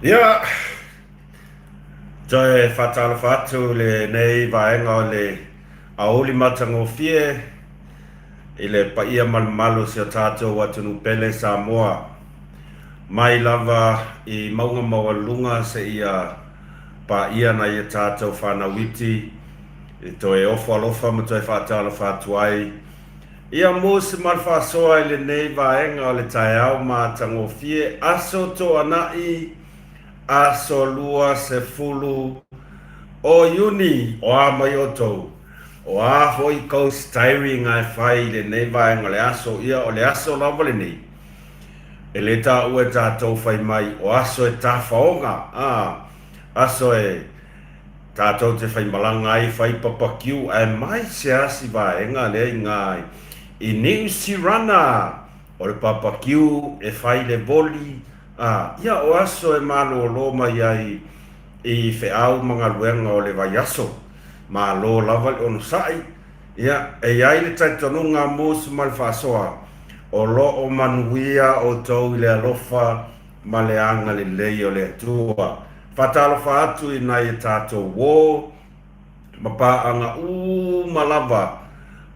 Ia, toe faatalofa atu i lenei vaega o le aoauli matagofie i le paia ma le mamalu o si o tatou atunuu pele Samoa, mai lava i mauga maualuluga seia paia nai a tatou fanau iti i toe ofo alofa ma toe faatalofa atu ai Ia mo se malu faasoa i lenei vaega o le taeao matagofie, Aso Toonai, aso 20 o Iuni, o a mai outou? O a foi kou staring e fai i lenei vaega o le aso? Ia, o le aso lava lenei, e le taua e tatou fai mai o aso e tafaoga, a, aso e Tatou te faimalaga ai, fai papakiu aemaise a si vaega lea i nga i Niu Sirana o le papakiu e fai le voli a ia o aso e malolo mai ai i feau ma galuega o le vaiaso. Malo lava le onosai. Ia, e i ai le talitonuga mus ma le faasoa o lo o manuia outou i le alofa ma le agalelei o le Atua. Faatalofa atu i nai a tatou uo ma paaga uma lava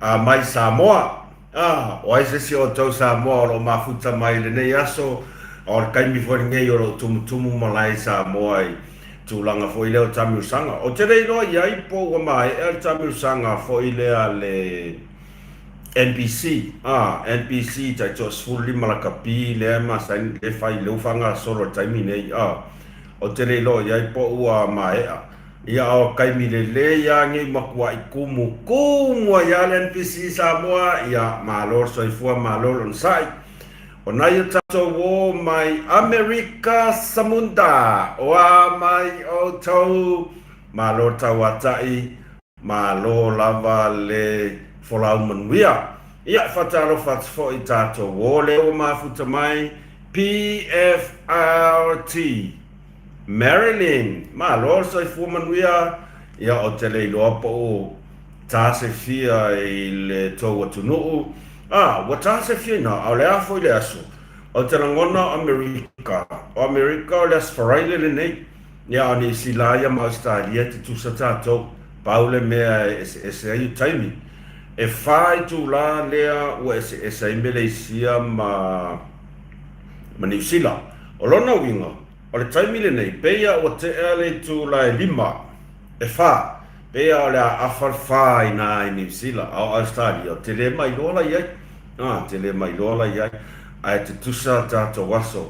a mai Samoa. A, o ai se isi o outou Samoa o lo o mafuta mai i lenei aso, a o le taimi foi lenei o lo o tumutumu malae i Samoa i tulaga foi lea o taamilosaga. Ou te le iloa i ai po ua maea le taamilosaga foi lea a le NPC, a, NPC tai toa-15 lakapi lea e masani lea e fai lea ua faagasolo i le taimi nei, a, ou te le iloa i ai po ua maea. Ia, a o taimi lelei lava nei matuai tumu, tumu ai lava le NPC i Samoa, ia, malo le soifua, malo le onosai. O nai o tatou uo mai Amerika Samunda, o a mai outou, malo le tauatai, Malo lava le folau manuia. Ia, e faatalofa atu foi i tatou o lea ua mafuta mai PFRT. Marilyn, malo le soifua manuia. Ia, ou te le iloa po o ta se fia i le tou atunuu. A, ua ta se fia ina, a o le a foi le aso? Ou te lagona o Amerika. O Amerika o le Aso Faraile lenei. Ia, a o Niu Sila ia ma Ausetalia e tutusa tatou. Pau le mea e eseese ai o taimi. E fa itulā lea ua eseese ai Meleisia ma ma Niu Sila. O lona uiga, o le taimi lenei, pei a ua tea le itula e lima, e fa, pei a o le a afa le fa inā i Niu Sila, a o Ausetalia, ou te le mailoa la i ai. Ā, te le mailoa la i ai, ae tutusa tatou aso.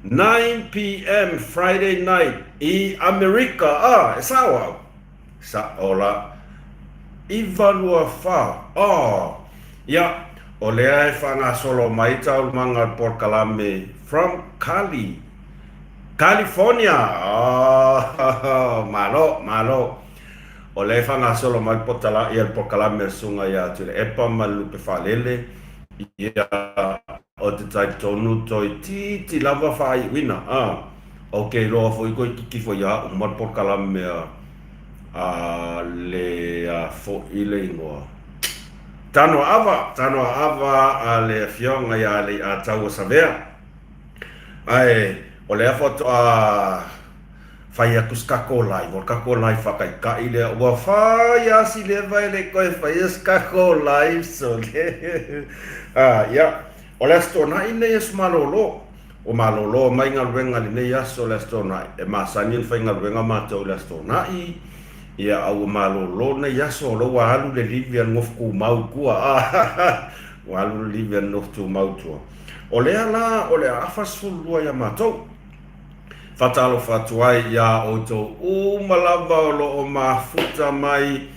9 PM Friday night i Amerika, a, e sao au? Sao la. 9:24, oh, ia, o lea e faagasolo mai taualumaga o le polokalame From Cali, California, oh, malo, malo. O lea e faagasolo mai le potala, ia le polokalame a le Susuga ia Tuilaepa ma le Lupe Faalele, ia, Ou te talitonu toeitiiti lava faaiuina, a, ou te iloa foi toeitiiti foi a uma le polokalame a, a le a foi le igoa. Tanoa Ava, Tanoa Ava a le Afioga ia Leiataua Savea. Ae o lea faatoa fai atu se tatou live, o le tatou live faataitai lea, ua fai lava si leva e le i toe faia se tatou live sole. Ah, ia, o le Aso Toonai lenei aso malolo. Ua malolo mai galuega i lenei aso o le Aso Toonai. E masani ona faigaluega matou i le Aso Toonai, ia, a ua malolo lenei aso, o lea ua alu le livi a le nofo tumau i tua. Ah, ua alu le livi a le nofo tumau i tua. O lea la o le a afa le 12 ia matou. Faatalofa atu ai iā outou uma lava o lo o mafuta mai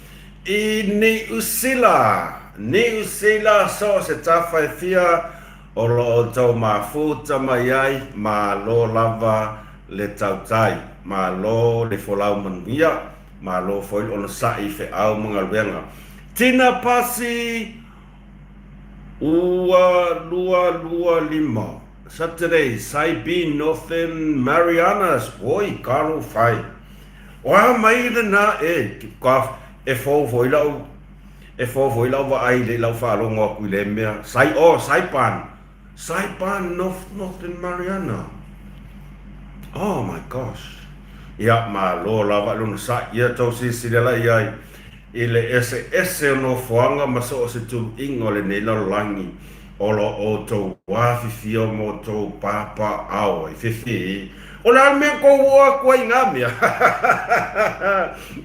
i Niu Sila. Niu Sila, so o se tafa e fia o lo o outou mafuta mai ai, malo lava le tautai, malo le folau manuia, malo foi le onosai i feau ma galuega. Tina Pasi Ua 225 Saturday Saibin Northern Marianas Oi kalo fai O a mai lena e ka e fou foi lau e fou foi lau vaai i lau faalogo atu i lea mea Sai oh Saipan Saipan North Northern Mariana. Oh my gosh. Ia, malo lava i lona sa'i. Ia tou silasila la i ai i le eseese o nofoaga ma so o se tuluiga o lenei lalolagi o lo outou afifio ma outou papaaao ai. Fefe, o le a le mea kou oo atu ai i ngā mea?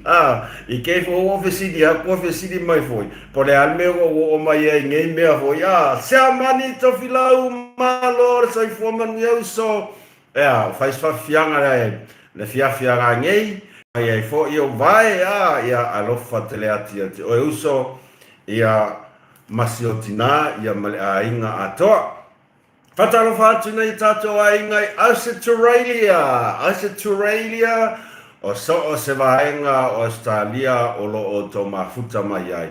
A, i kei foi ua fesili atu, ua fesili mai foi, po o le a le mea ua ou oo mai ai i nei mea foi, a, Siamani Tofilau, malo le soifua manuia uso. Ea, fai se faafiafiaga le, le fiafiaga nei, mai ai foi ou vae, a, ia alofa tele atu ia te oe uso, ia, ma si ou tinā, ia ma le aiga atoa. Faatalofa atu nei i tātou aiga i Ausituralia, Ausituralia, o so o se vaega o Ausetalia o lo o outou mafuta mai ai.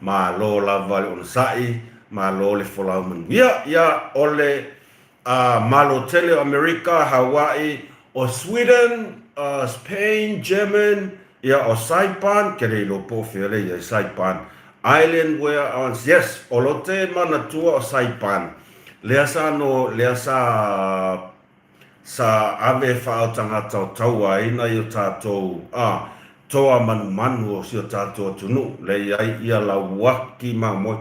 Malo lava le onosai, malo le folau manuia. Ia, o le a Malo tele o Amerika, Hawaii, o Sweden, Spain, German, ia o Saipan, ke le iloa po o fea le i ai Saipan, Island where on, yes, o lo te manatua o Saipan, lea sa no, lea sa, sa ave faaotagata o taua ai nai o tatou, a, toa manumanu o si o tatou atunuu, le i ai ia lauaki mamoe.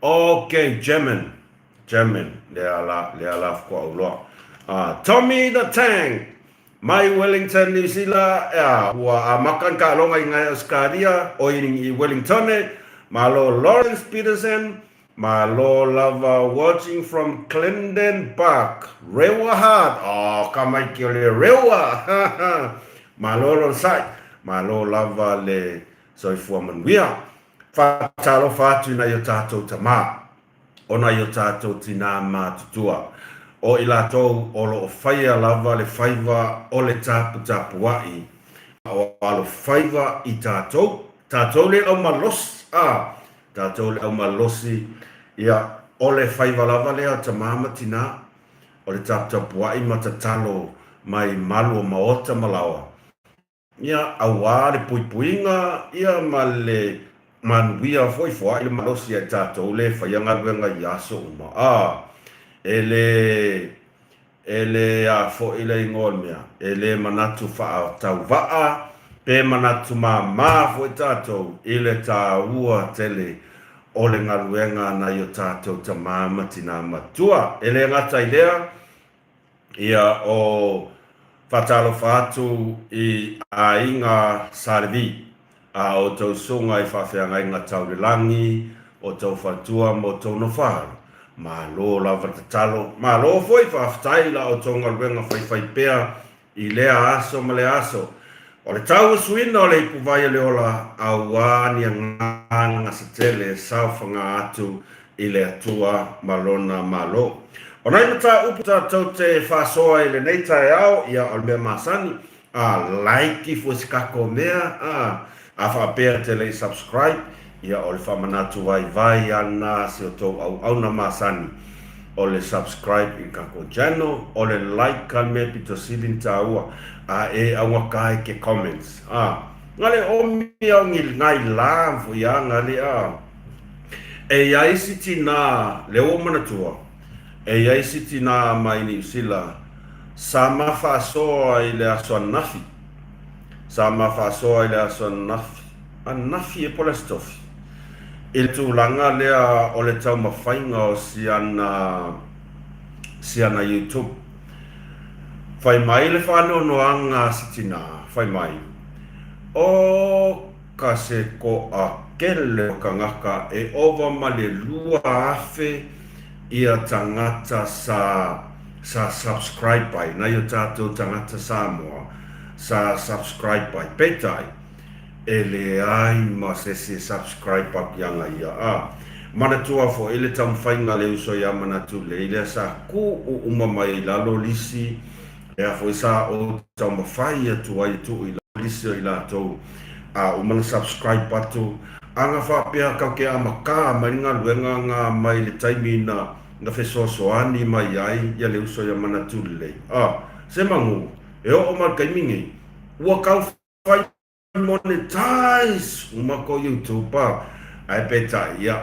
Okay, German. German, lea la, lea la faatoa ou loa. Tommy the Tank, mai Wellington, New Zealand, ea, ua amata ni taaloga i ngai Ausetalia, oi i Wellingtone, malo Lawrence Peterson, malo lava watching from Clendon Park, Rewa Hard, oh, ka maiki o le Rewa, malo Lonsai, malo lava le soifua manuia. Faatalofa atu i nai o tatou tamā. Ona i o tātou tinā mātutua, o i latou o lo o faia lava le faiva o le taputapua'i, a o alo faiva i tātou, tātou le au malosi, a, tātou le au malosi, ia, o le faiva lava lea o tamā ma tinā, o le taputapua'i ma tatalo mai malu o maota ma laoa, Ia, auā le puipuiga, ia, ma le manuia foi foai le malosi ia i tatou le faia galuega i aso uma. A, e le, e le a foi le igoa o le mea, e le manatu faatauvaa pe manatu māmā foi tatou i le tāua tele o le galuega a nai o tatou tamā ma tinā matua. E le gata i lea, Ia, o faatalofa atu i aiga Salevi, a outou susuga i faafeagaiga tau le lagi, outou faletua ma outou nofo-alo. Malo lava le tatalo, malo foi faafetai i la outou galuega faifaipea I lea aso ma lea aso, o le tauasuina o le ipuvai o le ola auā ni agaga se tele e saofaga atu i le Atua ma Lona Malo. O nai mataupu tatou te faasoa i lenei taeao, ia o le mea masani, a like ifo i se kako mea, a a faapea te le i subscribe, ia o le faamanatu vaivai ana si o tou auauna masani, o le subscribe i kako channel, o le like ka le mea pito sili na taua, a e augata ai ke comments, a ngale omi au ngi ngai la foi a ngale a e iai si tina le ua manatua, e iai si tina mai Niu Sila sa ma faasoa i le aso ananafi. Sa ma faasoa i le aso ananafi, ananafi e po le aso tofi, i le tulaga lea o le taumafaiga o si ana, si ana YouTube. Fai mai le faanoanoaga a si tinā, fai mai, O ka se koʻa kele o kangaka e ova ma le 2000 ia tagata sa sa subscribe ai, nai o tatou tagata Samoa sa subscribe ai. Peitai, e leai ma sesi e subscribe aku ia ia. A, manatua foi le taumafaiga a le uso ia Manatulei lea sa kuu uma mai ai lalo lisi, lea foi sa ou taumafai atu ai e tuu i lalo lisi o i latou a uma na subscribe atu. Aga faapea kau ke amakā mai le galuega nga mai le taimi na na fesoasoani mai ai ia le uso ia Manatulei. A, se magu, e oo mai le taimi nei, ua kau fai monetize uma ko YouTube a, ae peitai, ia,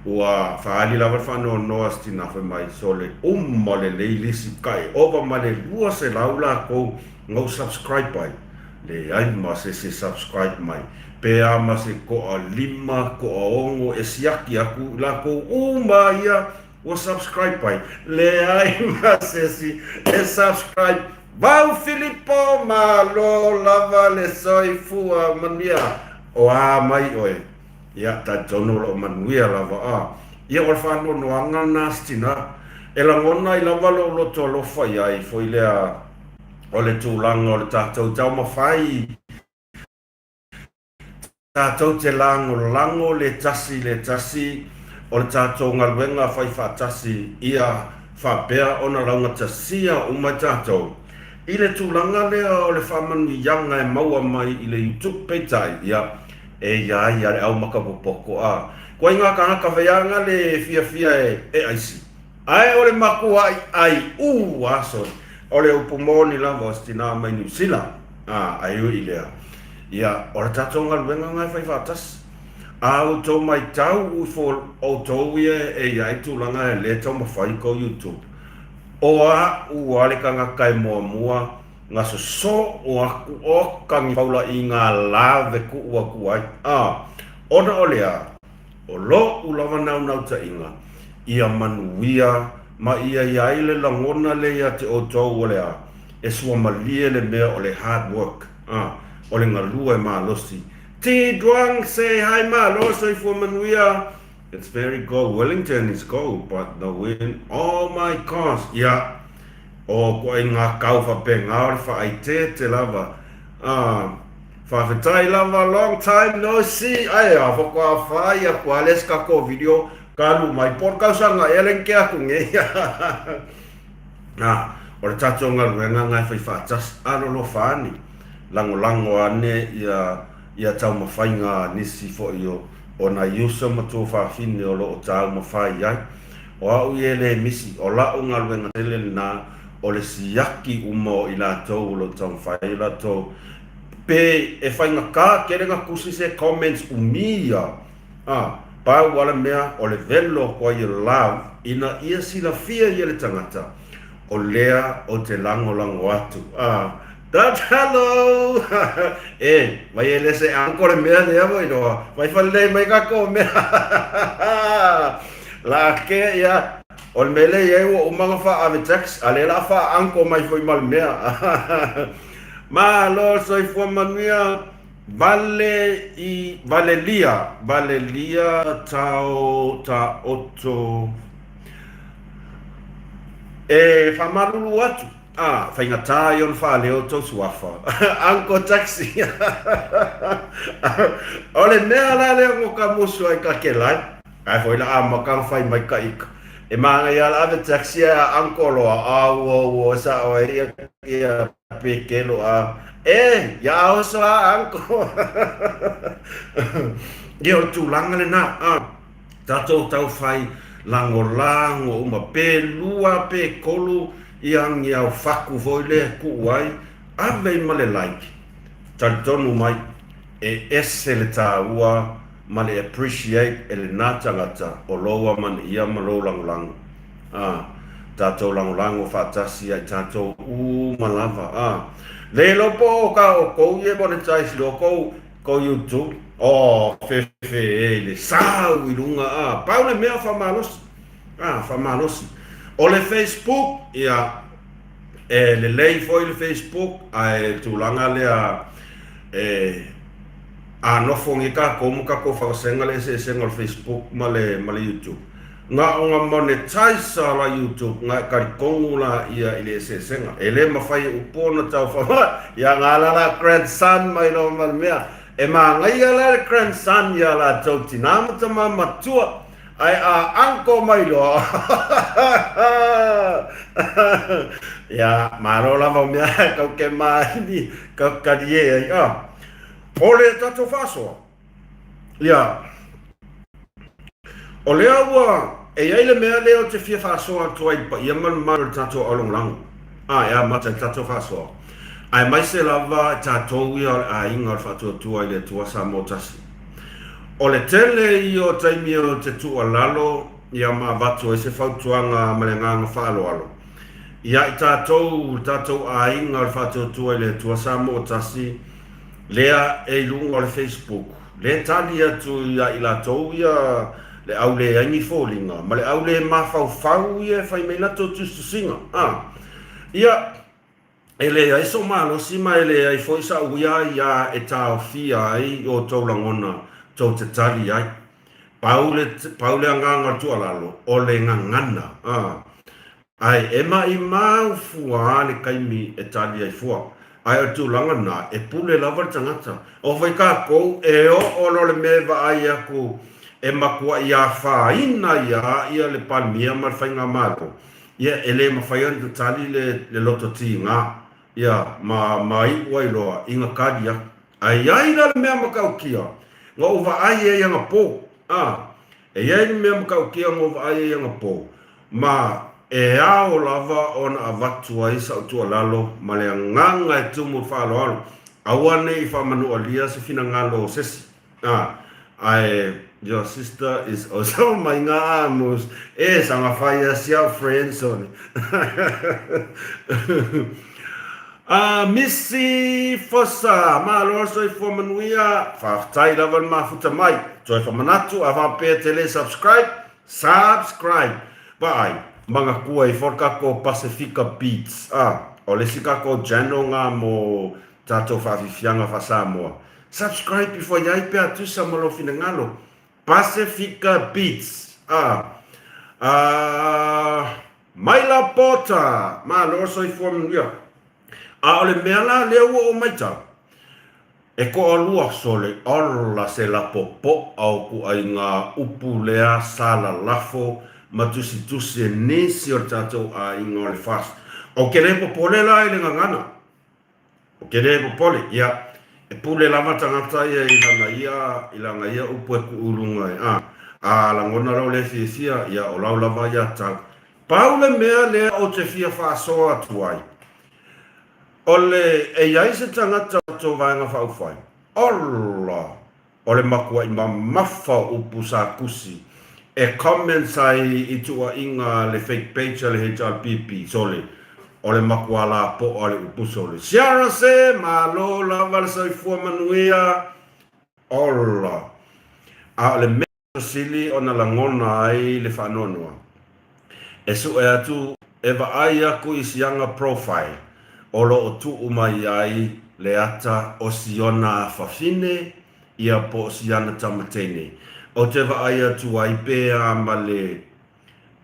Ua faaali lava le faanoanoa a si tina fai mai, Sole uma lelei lisi ka e ova ma le 200 lakou na ou subscribe ai. Leai ma se se subscribe mai. Pe a ma se koa lima, koa ono e siaki aku i lakou uma ia ua subscribe ai. Leai ma se si e subscribe. Vau Filipo, malo lava le soifua manuia. O a mai oe? Ia, talitonu o lo o manuia lava a. Ia, o le faanoanoaga lena a si tina. E lagona ai lava lou loto alofa i ai foi lea o le tulaga o le tatou taumafai tatou te lagolago le tasi i le tasi o le tatou galuega faifaatasi ia faapea ona laugatasia uma tatou i le tulaga lea o le faamanuiaga e maua mai i le YouTube. Peitai, ia, E ia ia le au makapopoto a. Koe nga tagata faiaga le fiafia e aisi. Ae o le makuaʻi ai u a sole. O le upu moni lava o se tina mai Niu Sila. A, ae ui i lea. Ia, o le tatou galuega nga e fai faatasi. A outou maitau ui for outou ia e i ai tulaga e le taumafai kou YouTube. O aʻu a le tagata e muamua Nga soso o aku o ka ni paula i nga lave kuʻu aku ai, a ona o le a, o loʻu lava naunauta-inga, ia manuia ma ia i ai le lagona le ia te outou o le a, e suamalie le mea o le hard work, a o le galue malosi. Ti Duang say hi malo soifua manuia. It's very cold, Wellington is cold but the wind, oh my gosh, ia. O koe ngā kau whapenga o le whaaiteete lava. Ah, whawhetai lava, long time no see. Ai, a whako a whai a kua les ka ko video, ka lu mai por kausanga e leng ke aku nge. Ah, o le tatou galuega ngai whai whaatas, alolo whaani, langolango ane ia ia taumafaiga a nisi foi o o nai uso ma tuafafine o lo o taumafai ai. O au ia e le misi, o la'u galuega tele lena o le siaki uma o i latou o lo o taumafai ai latou pe e faigata tele na tusi se comments umi ia a pau a le mea o le velo koa ia love ina ia silafia ia le tagata o lea o te lagolago atu a Tatalo! E, mai e le se anko le mea lea mo iloa. Mai falelei mai kako mea. La ke ia, o le mea lea i ai ua uma ona faaave tax, a lea la faa-anko mai foi ma le mea. Malo le soifua manuia. Vale i, valelia, valelia tao taoto. E faamalulu atu. A, faigata ai ona faaleo tou suafa. Uncle Taxi. O le mea la lea ngo ka musu ai ka kelai. Ae foi la a maka na fai mai ka ika. E māngai ala ave taxi ai a uncle loa. A ua ua sa o e ia ia pekelo a. E, ia a oso a uncle. Ia o le tulaga lena. A. Tatou tau fai lagolago uma pe lua pe kolu ia ngiau faku foi lea e kuu ai, ave i ma le like. Talitonu mai, e ese le taua ma le appreciate e lena tagata o lou amanaia ma lou lagolago. A, tatou lagolago faatasi ai tatou uma lava. A, le iloa po o ka oukou ia e monetize loa kou Ko YouTube, oh fefe e le sau i luga a, pau le mea faamalosi, a faamalosi. O le Facebook, ia, e lelei foi le Facebook, ae tulaga lea e a nofo nge tatou ma tatou faavasega le eseesega o le Facebook ma le ma le YouTube. Na o na monetize la YouTube na e talitonu la ia i le eseesega. E le mafai e upu ona tau fa ia nga la la grandson mai loa ma le mea. E manaia la le grandson ia latou tina ma tama matua ae a uncle mai loa ia malo lava o mea kau ke maini kau kalie ai a. O le tatou faasoa. Ia. O lea ua, e i ai le mea lea ou te fia faasoa atu ai i le paia ma le mamalu o le tatou aulagolago, a, e amata i le tatou faasoa, aemaise lava i tatou ia o le aiga o le Faatuatua i le Atua Samoa Tasi. O le tele ia o taimi o te tuualalo ia ma avatu ai se fautuaga ma le agaga faaaloalo ia i tatou, le tatou aiga o le Faatuatua i le Atua Samoa Tasi lea e i luga o le Facebook, lea e tali atu ia i latou ia le au leai ni foliga ma le au le mafaufau ia e fai mai latou tusitusiga. A. Ia, E leai sou malosi ma e leai foi sa'u ia ia e taofia ai outou lagona tou te tali ai. Pau le, pau le agaga o le tuualalo, o le gagana, a. Ae e maʻimau fua le taimi e tali ai fua. Ae o le tulaga lena, e pule lava le tagata. O fai kākou e oo loa le mea e vaai aku e matuaʻi afaina iā ia le Palemia ma le Faigamalo, Ia, e le mafai ona tatali le, le loto tigā, ia, ma, ma iu ai loa i ga kali aku. Ae i ai la le mea matautia na ou vaai ai anapō, a, e i ai le mea matautia na ou vaai ai anapō, ma e ao lava ona avatu ai sa'u tuualalo ma le agaga e tumu i le faaaloalo, aua ne i faamanualia se finagalo o sesi. Ah, ae your sister is also mai nga amus e sanga fai a siau friend zone. Ah, Missy Fosa, malo le soifua manuia, faafetai lava le mafuta mai. Toe famanatu, a faapea te le subscribe, subscribe. Vaai, manatua ifo le tatou Pasifika Beats, ah, o le isi tatou channel nga mo tatou faafifiaga faa-Samoa. Subscribe ifo iai pea tusa ma lou finagalo. Pasifika Beats. Ah. Ah. Maila Porter. Malo soifua manuia. A o le mea la lea ua ou maitau, e toalua sole ola se lapopoa o kuaiga upu lea sa lalafo ma tusitusi e nisi o le tatou aiga o le FAST. Ou te le popole la i le gagana. Ou te le popole, ia, e pule lava tagata ia i lana ia, i lana ia upu e kuu i luga e, a, a lagona lou le fiafia, ia, o lau lava ia tau. Pau le mea lea ou te fia faasoa atu ai, o le, e i ai se tagata o tou Vaega Faaupufai, ola! O le makuaʻi mamafa o upu sa tusi e comments ai i tuuaiga a le fake page a le HRPP, sole, o le makuā lapoa o le upu sole. Ciara se, malo lava le soifua manuia, ola. A o le mea sili ona lagona ai le faanoanoa, e sue atu, e vaai aku i siaga profile o lo o tuu mai ai le ata o siona afafine ia po o siana tamateine. Ou te vaai atu ai pe a ma le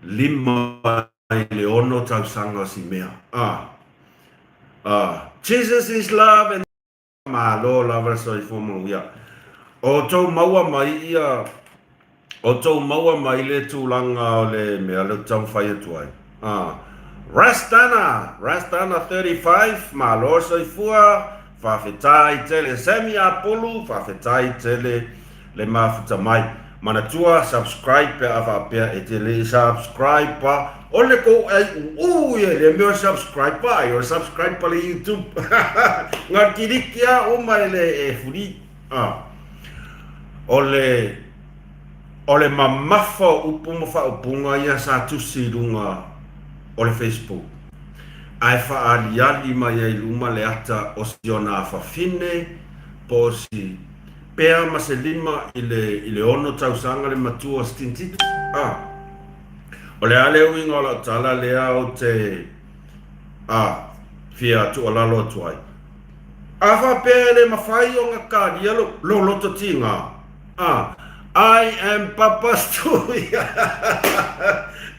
5 i le 6 tausaga o si mea. Ah. Ah. Jesus is love and Malo lava le soifua manuia. O tou maua mai ia, o tou maua mai le tulaga o le mea lea ou te taumafai atu ai. Ah. Rastana, Rastana 35, malo le soifua, faafetai tele. Sammy Apulu, faafetai tele le mafuta mai. Manatua subscribe pe a faapea e te le i subscribe pa o le kou ai uu ia le mea o subscribe pa ai o le subscribe pa le YouTube nga kiliki a uma e le e fuli a o le o le mamafa o upu ma faaupuga ia sa tusi i luga o le Facebook ae faaaliali mai ai luma le ata o siona afafine po o si Pea ma se 5 i le, i le 6 tausaga le matua o Stintit. A. O le a le uiga o lau tala lea ou te, a, fia tuualalo atu ai. A faapea e le mafai ona kalia lou, lou loto tiga, a, I am Papa's Tui.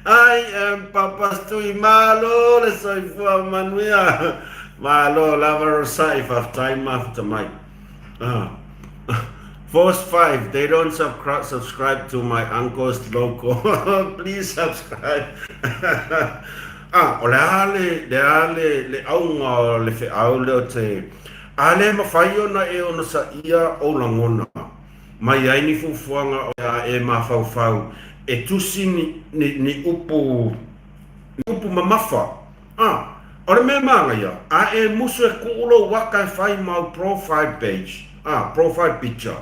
I am Papa's Tui. Malo le soifua manuia. Malo lava Rosai, faafetai mafuta mai. Ah. Force 5, they don't subscribe to my uncle's logo. Please subscribe. ah, o le a le, le a le, le auga o le feau lea o te, a le mafai ona e onosaia ou lagona, mai ai ni fuafuaga o le a e mafaufau e tusi ni, ni, ni upu, ni upu mamafa. A, o le mea manaia, a e musu e kuu lou aka e fai ma au profile page, a, profile picture.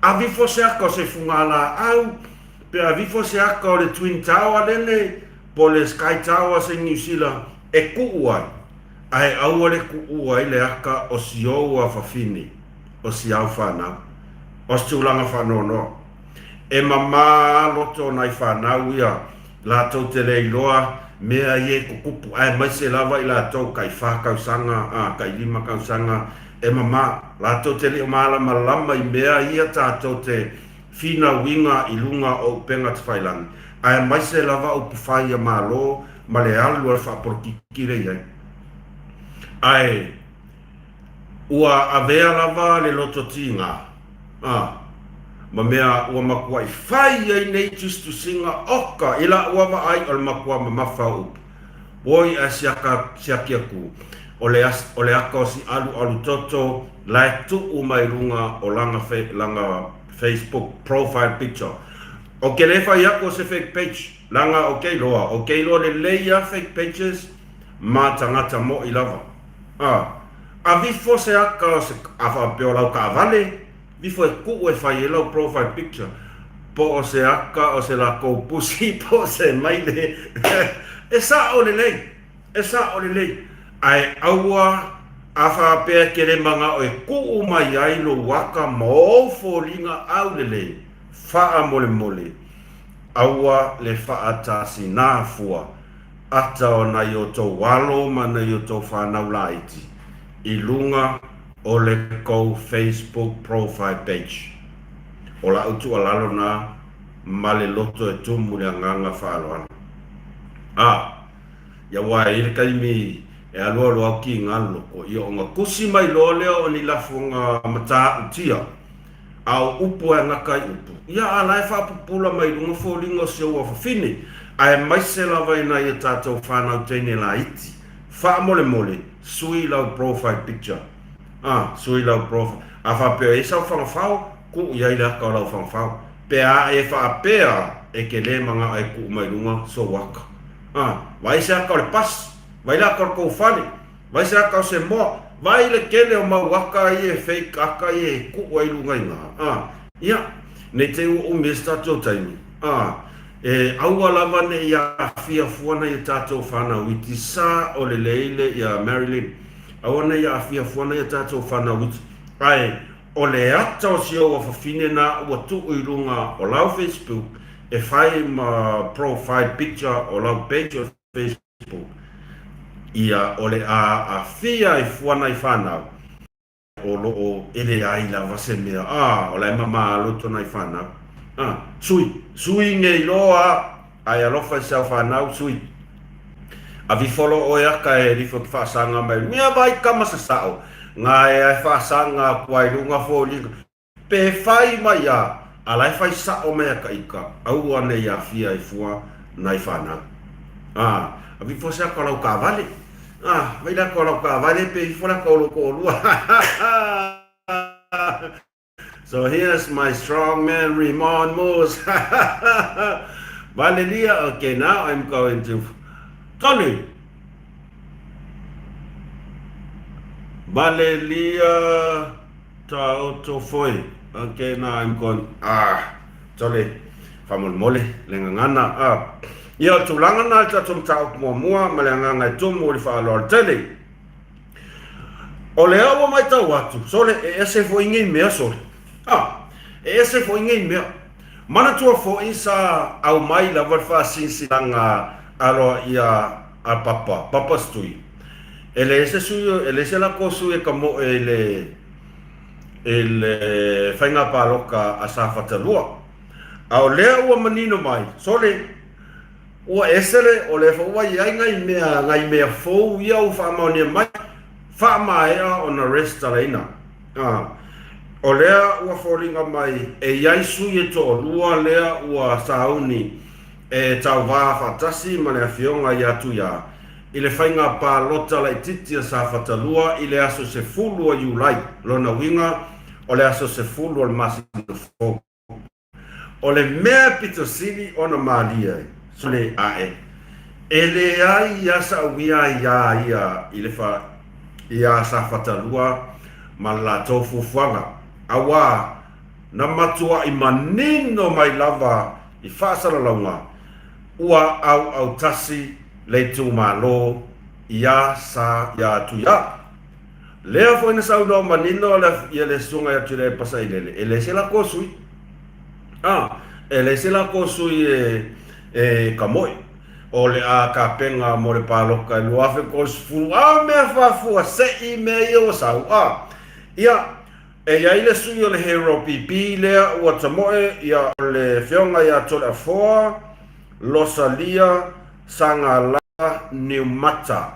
Avifo se aka o se fugalaau, pe avifo se aka o le Twin Tower lele, po o le Sky Tower se Niu Sila e kuu ai, ae aua le kuua ai le aka o si ou afafine, o si au fanau. O se tulaga faanoanoa. E mamā a loto o nai fanau ia, latou te le iloa mea ia e tutupu, aemaise lava i latou kai fa tausaga a kai lima tausaga, e mamā. Latou te le o malamalama i mea ia tatou te finauina i luga o upega tafailagi, aemaise lava upu fai a Malo ma le alu a le faapolokiki lea i ai. Ae ua avea lava le loto tiga, a, ma mea ua matuai fai ai nei tusitusiga oka i la'u vaai o le matua mamafa o upu. Oi ae siaka, siaki atu, o le, o le aka o si alualu toto la e tuu mai luga o lana, lana Facebook profile picture. Ou te le fai atu o se fake page, leaga ou te iloa, ou te iloa lelei lava fake pages ma tagata mo'i lava. A, avifo se aka o se, a faapea o lau taavale, vifo e tuu e fai ai lau profile picture, po o se aka o se lakou pusi po o se maile, e sa'o lelei, e sa'o lelei, ae aua a faapea e te le mana'o e tuu mai ai lou aka ma ou foliga aulelei, faamolemole, aua le faatasina fua ata o nai outou alo ma nai outou fanau laiti i luga o le kou Facebook profile page. O la'u tuualalo na ma le loto e tumu i le agaga faaaloalo. A, ia ua i ai le taimi e alualu au ki ga loko, ia ona tusi mai loa lea o ni lafoga matautia A o upu e gata ai upu, ia a la e faapupula mai luga foliga o si ou afafine, aemaise lava i nai a tatou fanau teine laiti. Faamolemole, sui lau profile picture. A, sui lau profile. A faapea e i ai sau fagafao, tuu i ai le aka o lau fagafao. Pe a e faapea e te le manao e tuu mai luga sou aka. A, vaai se aka o le pasi, vaai le aka o le tou fale, Vai se aka o se moa, vai le tele o mau aka ia e fake aka ia e kuu ai luga i na, a, ia, nei te i ua umi ai se tatou taimi, a, e aua lava ne i aafia fua nai a tatou fanau iti sa o lelei le ia Marilyn, aua ne i aafia fua nai a tatou fanau iti, ae o le ata o si ou afafine na ua tuu i luga o lau Facebook e fai ma profile picture o lau page o Facebook. Ia, o le a aafia ai fua nai fanau, o lo o e leai lava se mea, a, o la e mamā loto nai fanau. A, sui, sui nei loa, ae alofa i sau fanau, sui. Avifo lo oe aka e lifo ki faasaga mai luga, ia vai kama sasao, nga e ae faasaga aku ai luga foliga, Pe fai mai a, a la e fai sa'o mai a ka ika, aua nei afia ai fua nai fanau. A, a vi fo se aka o lau kaavale. A, vai le aka o lau kaavale pe ifo le aka o lou to'olua. So here's my strong man Ramon Moores. Valelia, okay, now I'm going to Tolu! Valelia Taoto foi, okay now I'm going ah tole faamolemole le gagana ah. Ia o le tulaga na i le tatou mataupu muamua ma le agaga e tumu i le faaaloalo tele. O lea ua matau atu, sole e ese foi nei mea sole. Ah, e ese foi nei mea. Manatua foi sa aumai lava le faasinsilaga aloaia a Papa, Papa Stui. E leai se sui, e leai se latou sui e kamoe i le, i le faiga palota a Safata 2. A o lea ua manino mai, sole, ua ese le, o lea foi ua i ai nai mea, nai mea fou ia ua faamaonia mai, faamaea ona resitalaina. A, o lea ua foliga mai e i ai sui e toalua lea ua sauni e tauvā faatasi ma le Afioga ia Tuiā i le faiga palota laitiiti a Safata 2 i le aso 10 o Iulai, lona uiga o le aso 10 o le masina fou. O le mea pito sili ona malie ai, sole ae, e leai ia sa'u ia iā ia i le fa, iā Safata 2 ma le latou fuafuaga, auā. Na matuaʻi manino mai lava i faasalalauga ua auautasi le itumalo iā Sa iā Tuiā. Lea foi na saunoa manino le ia le susuga ia Tuilaepa Sailele, e leai se lakou sui. A, e leai se lakou sui e, e kamoe. O le a kapena mo le paloka i 2030, a mea faafuasei mea ia ua sau. A, ia, E i ai le sui o le Hero PP lea ua tamoe ia o le Afioga ia Toleafoa Losalia Sagala Niumata.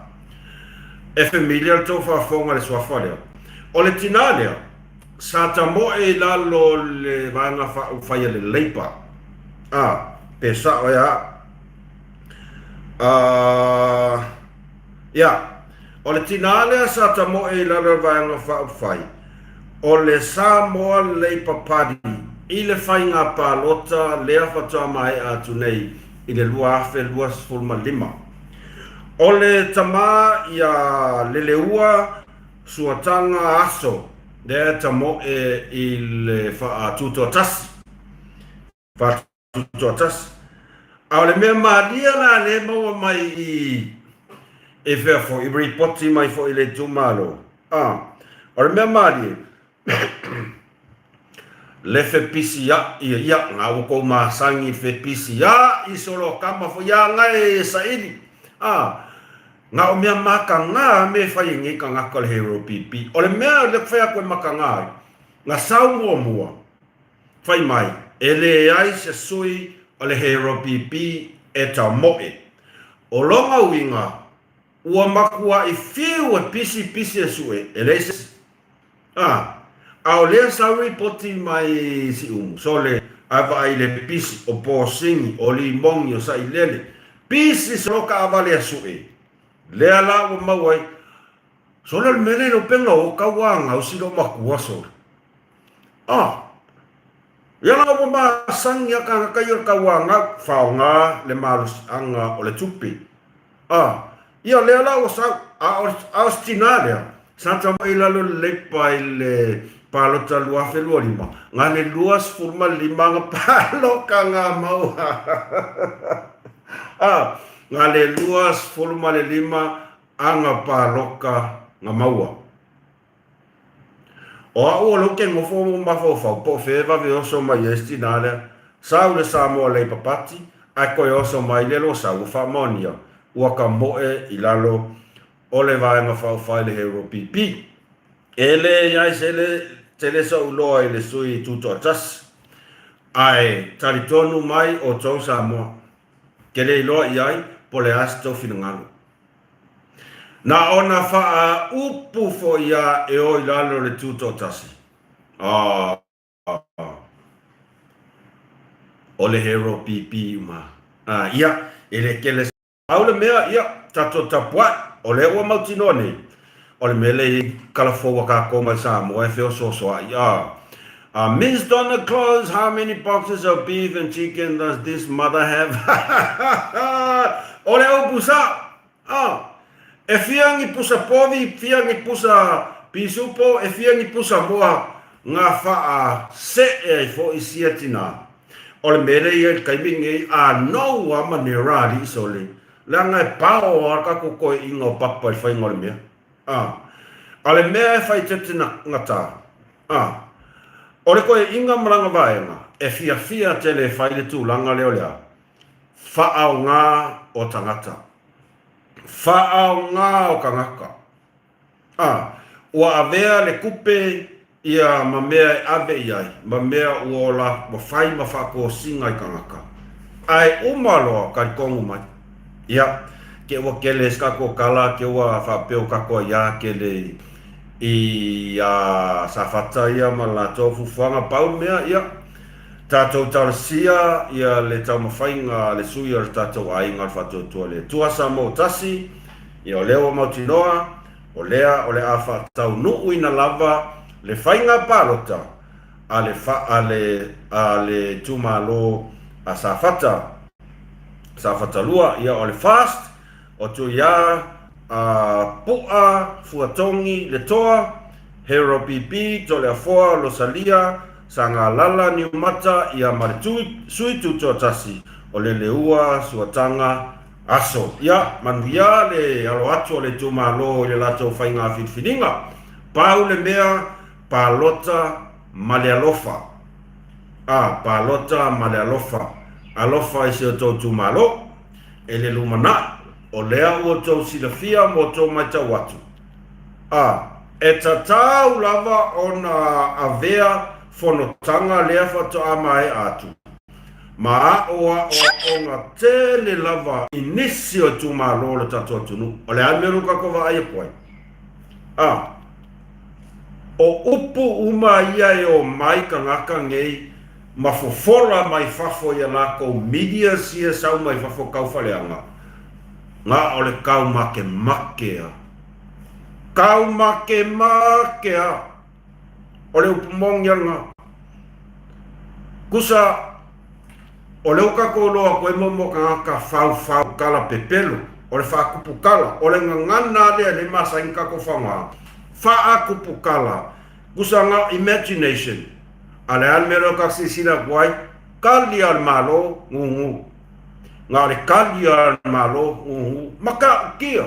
E familiar le tou faafofoga i le suafa lea. O le tina lea sa tamoe i lalo o le Vaega Faaupufai a le Labour. A, pe sao ea au. A, ia, o le tina lea sa tamoe i lalo o le Vaega Faaupufai, o le Samoa Labour Party i le faiga palota lea faatoa maea atu nei i le 2025. O le tama ia Leleua Suataga Aso lea e tamoe i le Faatutoatasi. Tutoatasi. A o le mea malie la lea e maua mai i e fea foi, i ripoti mai foi i le itumalo, a, o le mea malie, le fepisia'i ia, ia, nga ua kou masani i le fepisia'i solo kama foi ia nga e saili, a, nga o mea makagā me e fai e nei kangaka o le Hero PP. O le mea lea ku fai aku e makagā ai, nga sau muamua, Fai mai, e leai se sui o le HRPP e tamoe. O lona uiga, ua matuaʻi fiu e pisipisi e sue, e leai se isi. A, a o lea sau ripoti mai Siumu, sole, a vaai i le pisi o posini, o limoni, o sailele, pisi solo kaavale a sue. Lea la ua maua ai, sole o le mea lea i lou pega o kau a gausi lou makua sole. A! Ia la ua masani a kānaka ia o le tauāgau, faoga le malosiaga o le tupe. A! Ia lea la ua sau, a o, a o se tinā lea, sa tama i lalo le leipa i le palota 2025, na le 25 ga paloka ga maua. A! Na le 25 aga paloka ga maua. O au o lou ke nofo mo mafaufau po o fea e vave oso mai ai se tinā lea. Sau le Samoa Labour Party ae koe oso mai le lo sau ua faamaonia ua ka moe i lalo o le Vaega Faaupufai le Hero PP. E leai se le tele soʻu loa i le sui tutoatasi ae talitonu mai outou Samoa ke le iloa i ai po le a se tou finagalo. Na ona faaupu foi a e o i lalo le tutoatasi. Aah. O le hero PP uma. Ah, ia, e le kele au le mea, ia, tatou tapuai, o lea ua mautinoa nei, o le mea lea i kalafou a kākou mai Samoa e feosoosoaʻi, ah. Miss Donna Claus, how many boxes of beef and chicken does this mother have? O le upu sao! Ah, e fia ni pusa povi, fia ni pusa pisupo, e fia ni pusa moa nga faa seʻe ai foʻi sia tinā. O le mea lea ia i le taimi lenei, a nou a ma nera aliʻi sole, leaga e pao a kakou koeʻiga o papa i le faiga o le mea. A, a le mea e fai tete na, gata. A, o le koeʻiga ma lana vaega, e fiafia tele e fai le tulaga lea o le a? Faaoga o tagata. Faaoga o tagata. A, ua avea le kupe ia ma mea e ave i ai, ma mea ua ola, ua fai ma faatosina i tagata. Ae uma loa talitonu mai. Ia, ke ua kele se kakou kala, ke ua faapea o kakou aiā kele i a Safata ia ma latou fufuaga pau mea, ia, tatou talosia ia le taumafaiga a le sui o le tatou aiga o le Faatuatua le Atua Samoa Tasi, ia o lea ua mautinoa, O lea o le a faataunuuina lava le faiga palota a le a le a le itumalo a Safata, Safata 2, ia o le FAST, o Tuiā, a Pu'a, Fuatogi, Letoa, Hero PP, Toleafoa, Losalia, Sagalala Niumata ia ma le Sui Tutoatasi o Leleua Suataga Aso. Ia manuia le alo atu o le itumalo i le latou faiga filifiliga. Pau le mea, palota ma le alofa. A, palota ma le alofa. Alofa i si outou itumalo. E le lumanai, o lea ua outou silafia ma outou matau atu. A, e tatau lava ona avea fonotaga lea faatoa maea atu, ma aʻoaʻoaʻoga tele lava i nisi o itumalo o le tatou atunuu. O le a le mea o lo o tatou vaai atu ai? A, o upu uma ia e omai tagata nei ma fofola mai fafo i a lakou medias ia sau mai fafo taufaleaga, na o le kau makemake a. Kau makemake a. O le upu moni a lena. Kusa, o lea ua tatou iloa atu ai mo tagata faufau tala pepelo, o le faatupu tala, o le gagana a lea e le masani tatou faoga, faatupu tala, kusa na imagination, a le a le mea lea o tatou silasila atu ai, tali a le Malo, gugu. Na o le tali a le Malo, gugu. Matautia.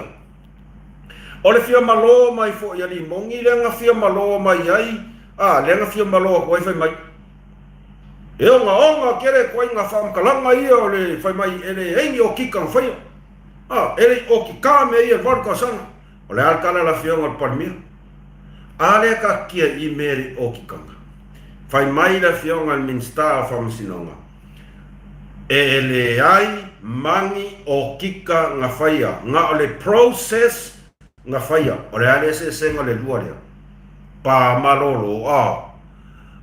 O le fia malo mai foi a Limoni lea na fia malo mai ai, a, lea na fia malo atu ai fai mai. E ogaoga tele ituaiga faamatalaga ia o le fai mai e leai ni okika na faia. A, e le i okika mea ia i le 8 tausaga. O le a le tala a le Afioga i le Palemia? A lea taatia i mea e le i okikaga. Fai mai le Afioga i le Minisita o Faamasinoga, e leai mani okika na faia, na o le process na faia. O le a le eseesega o le lua lea? Pa malolo, a.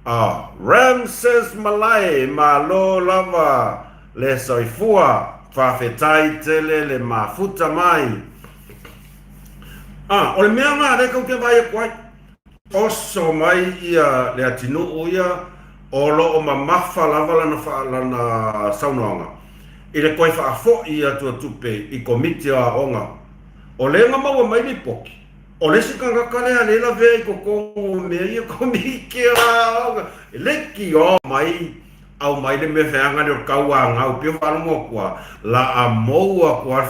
A Ramses Malae, malo lava le soifua, faafetai tele le mafuta mai. A, o le mea lena lea tou te vaai atu ai, oso mai ia le atinuu ia o lo o mamafa lava lana, lana saunoaga i le toe faafoi atu o tupe i Komiti o Aoga. O lea na maua mai lipoti, O le isi tagata lea lea lavea i totonu o mea ia Komiti o Aoga, e leitioa mai aumai le mea feaga lea o le tauanau pei o faalogo atu a la a mou atu a le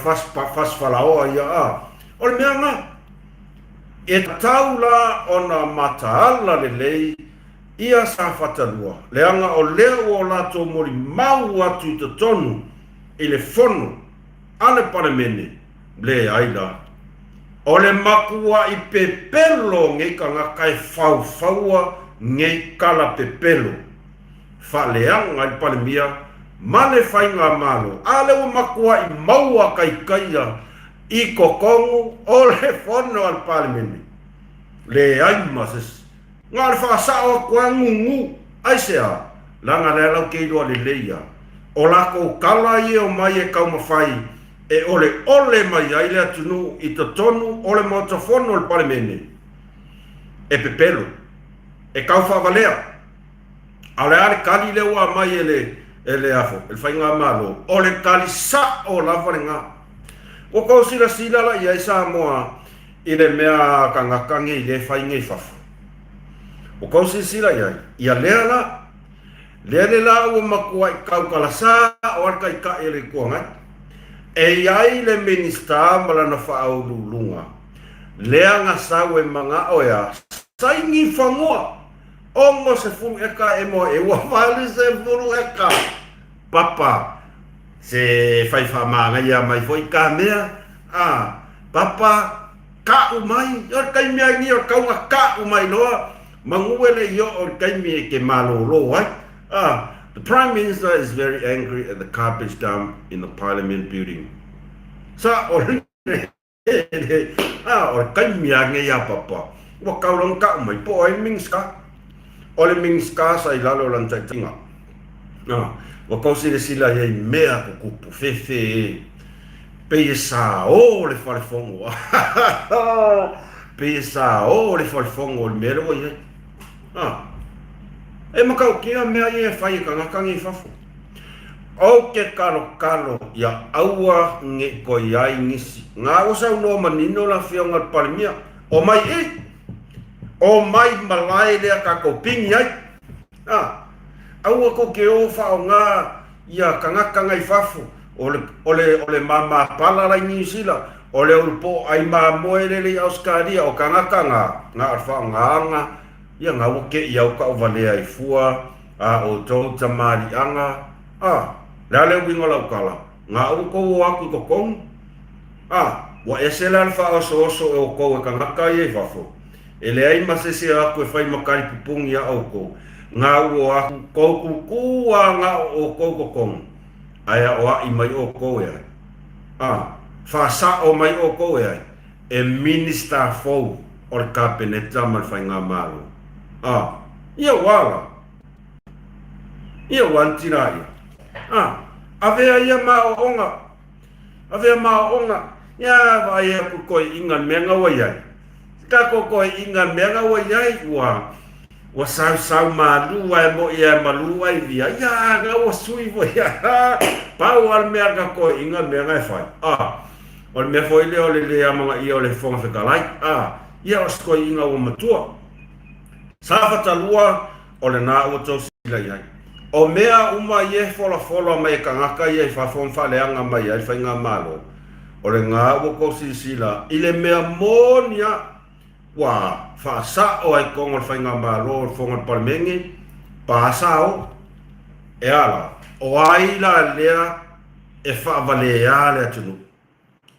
fasi falaoa ia a. O le mea lena, e tatau la ona mataala lelei ia Safata 2, leaga o lea ua o latou molimau atu i totonu i le fono a le Palemene, leai la. O le matuaʻi pepelo o nei tagata e faufaua nei tala pepelo. Faaleaga i le Palemia ma le Faigamalo, a lea ua matuaʻi maua taitaia i totonu o le fono a le Palemene. Leai ma se isi. Na o le faasao atu lava gugu. Aisea? Leaga lea lau te iloa lelei a. O latou tala ia e omai e taumafai e oleole mai ai le atunuu i totonu o le Maota Fono o le Palemene. E pepelo. E tau faavalea. A o le a le tali lea ua aumai e le, e le, afo, e le Faigamalo? O le tali sao lava lena. Ua tou silasila la i ai Samoa i le mea tagata nei lea e fai nei fafo? Ua tou silasila i ai? Ia lea la, lea le la ua matuai tautala sao lava le Taitai o le Itu Agai. E i ai le Minisita ma lana faauluuluga lea na sau e manao e a? Saini fanua! 60 eka e moe e ua 80 eka. Papa, se fai faamanaia mai foi ka mea, a, papa, kaʻu mai, o le taimi ai nei o le tauga kaʻu mai loa, manu e le i oo i le taimi e ke malōlō ai. A, the Prime Minister is very angry at the garbage dump in the Parliament building. Sa o le A, o le taimi a nei a Papa, ua kau lana kaʻu mai, po o ai le Minisita? O le Minisita sa i lalo o lana taitaiga. A, ua kau silasila i ai mea tutupu, fefe e, pei e saō le fale fono. Pei e saō le fale fono o le mea lea ua i ai. A, e matautia mea ia e fai e tagata nei i fafo. Ou te kalokalo ia aua ne i toe ai nisi. Nga ua saunoa manino le Afioga i le Palemia, Omai i! Omai malae lea tatou pini ai! A, aua kou te o whaonga ia kangaka ngai fafo, o le, o le, o le mama pala la i Niu Sila, o le ulupo ai mamoe lele i Ausekalia, o kangaka nga, nga o le whaongaanga, ia nga ua ke i au ka o valea i fua, a outou tamaliʻaga, a, le a le uiga o lau tala, nga ua tou o aku i totonu, a, ua ese la le faaosooso e outou e kangaka ia i fafo, e leai ma se isi e o atu e fai ma tali pupuni iā outou, nga ua o aku tou kūkū a nga o outou i totonu, ae aʻoaʻi mai outou e ai, a, faasaʻo mai outou e ai, e Minista fou o le Kapeneta ma le Faigamalo. A, ia ua ala. Ia ua anti la ia. A, avea ia ma aoaoga. Avea ma aoaoga. Ia, vaai aku toeaiina le mea na ua iai. Tatou toeaiina le mea na ua iai, ua, ua sausau malu ae moi ae malu ai via. Ia, na ua sui foi. Pau lava le mea a le tatou toeaiina le mea na e fai. A, o le mea foi lea o le le amanaia o le Fofoga Fetalai. A, ia o se toeaiina ua matua. Safata 2, o lena ua tou sila i ai. O mea uma ia e folafola mai e kangaka ia i fafo ma faaleaga mai ai le faigamalo, o lena ua tou silasila i le mea moni a ua faasao ai totonu o le faigamalo o le Fofoga o le Palemene, pa sao, e a la, o ai la lea e faavalea le atunuu?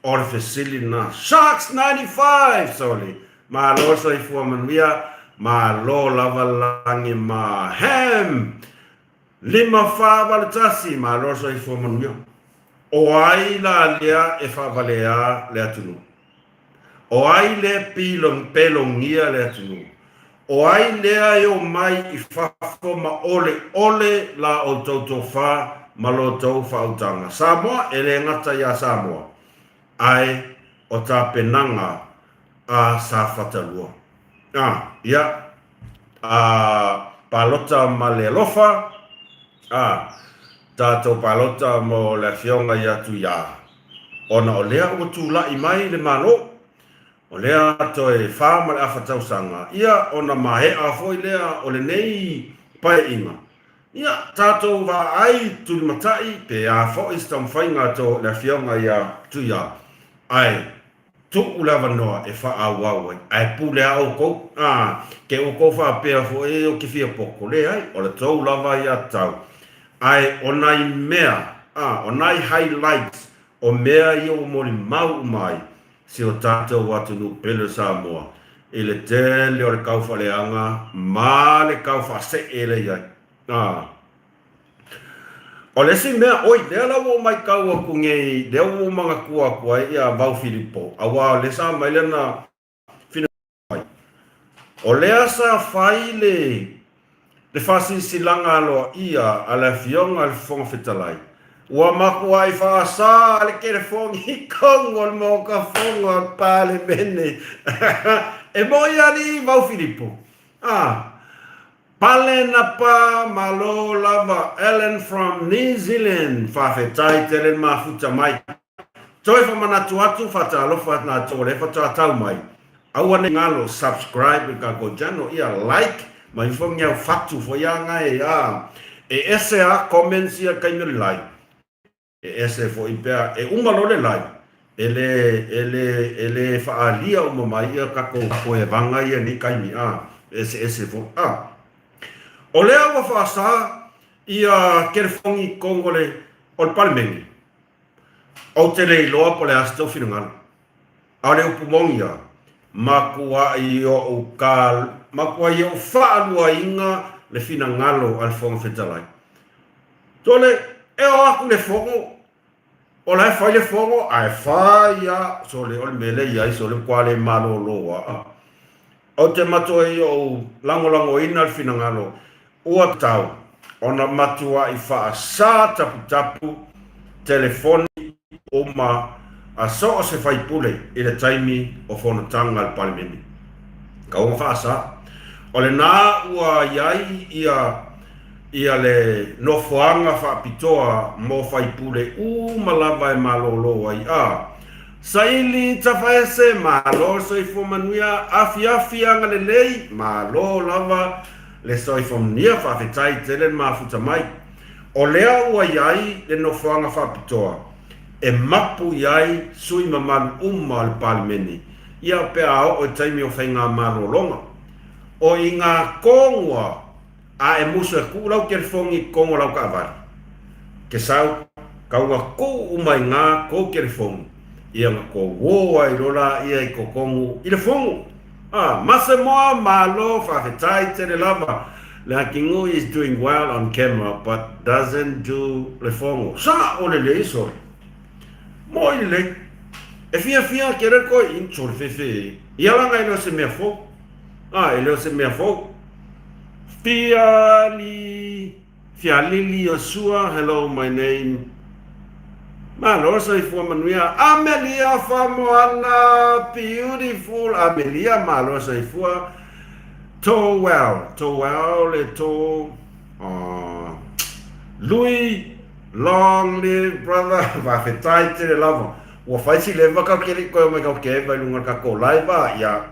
O le fesili lena. Sharks 95! Sorry. Malo le soifua manuia. Malo lava lagi ma Ham! 5481. Malo le soifua manuia. O ai la lea e faavalea le atunuu? O ai lea pelogia le atunuu? O ai lea e omai i fafo ma oleole la outou tofa ma lo outou faautaga? Samoa, e le gata iā Samoa, ae o tapenaga a Safata 2. A, ia, a palota ma le alofa, a, tatou palota mo le afioga ia Tuiā, ona o lea ua tulai mai le Malo, O lea toe 4.5 tausaga, ia ona maea foi lea o lenei paeaiga. Ia tatou vaai tulimatai pe a foi se taumafaiga a to le afioga ia Tuia, ae tuu le avanoa e faaauau ai. Ae pule a outou, a, ke outou faapea foi ou te fia poto, leai, o le tou lava ia tau. Ae o nai mea, a, o nai highlights o mea ia ua molimau uma ai, si o tatou atunuu pele o Samoa i le tele o le taufaaleaga ma le taufaasee lea i ai. A. O le isi mea, oi, lea la ua ou matau atu nei, lea ua ou manatua atu ai ia Vau Filipo, aua o lea sa aumai lana finagalo mai. O lea sa fai le le faasilasilaga aloaia a le Afioga i le Fofoga Fetalai, ua matuai faasa le telefoni i totonu o le Maota Fono a le Palemene. E moni alii Vau Filipo? Ah, pale na pa malo lava Ellen from New Zealand. Faafetai tele le mafuta mai. Toe famanatu atu, faatalofa atu o lea faatoa tau mai. Aua ne i galo subscribe i le tatou channel, ia like ma ifo ni au fatu foi a ngai a e ese a comments ia taimi o le live. E ese foi pea e uma loa le live e le e le e le faaalia uma mai ia tatou koevaga ia nei taimi a e eseese foi a. O lea ua faasa ia telefoni i totonu o le o le Palemene. Ou te le iloa po o le a se tou finagalo. A o le upu moni ia, matuai oʻu ka, matuai oʻu faaluaina le finagalo a le Fofoga Fetalai. Tole, e o atu le fono, o la e fai le fono, ae fai lava, sole, o le mea lea e i ai, sole, ua le malolo lava. Ou te matuai oʻu lagolagoina le finagalo Ua tau ona matuai faasa taputapu telefoni uma a so o se faipule i le taimi o fonotaga a le Palemene. Tau ona faasa. O lena ua i ai ia ia le nofoaga faapitoa mo faipule uma lava e malolo ai a saili tafaese, malo soifua manuia, afiafi agalelei, malo lava. Le soifomnia faafetai tele le mafuta mai. O lea ua i ai le nofoaga faapitoa e mapu i ai sui mamalu uma o le Palemene ia pe a oo i taimi o faigamalologa. O i ngā kongua A e musu e kuu lau kelefogi i kogo o lau kaavale. Ke sau, kau nga kuu uma i nga kou kelefogi, ia nga kou o ai lo la ia i kokogu i le fogu. A, Masemoa, malo, faafetai tele lava. Leakinui is doing well on camera but doesn't do le fogo. Sa o lelei sole. Moi lelei. E fiafia kele koe i sole fefe. Ia langa e le o se mea fou. A, e le o se mea fou. Fiali, Fialili Iosua, hello my name. Malo soifua manuia. Amelia Famoana, beautiful Amelia, malo soifua. To well, to well le to Lui, long live brother, faafetai tele lava. Ua fai si leva kau keli koe o mai kau ke vai lunga ka ko live ia.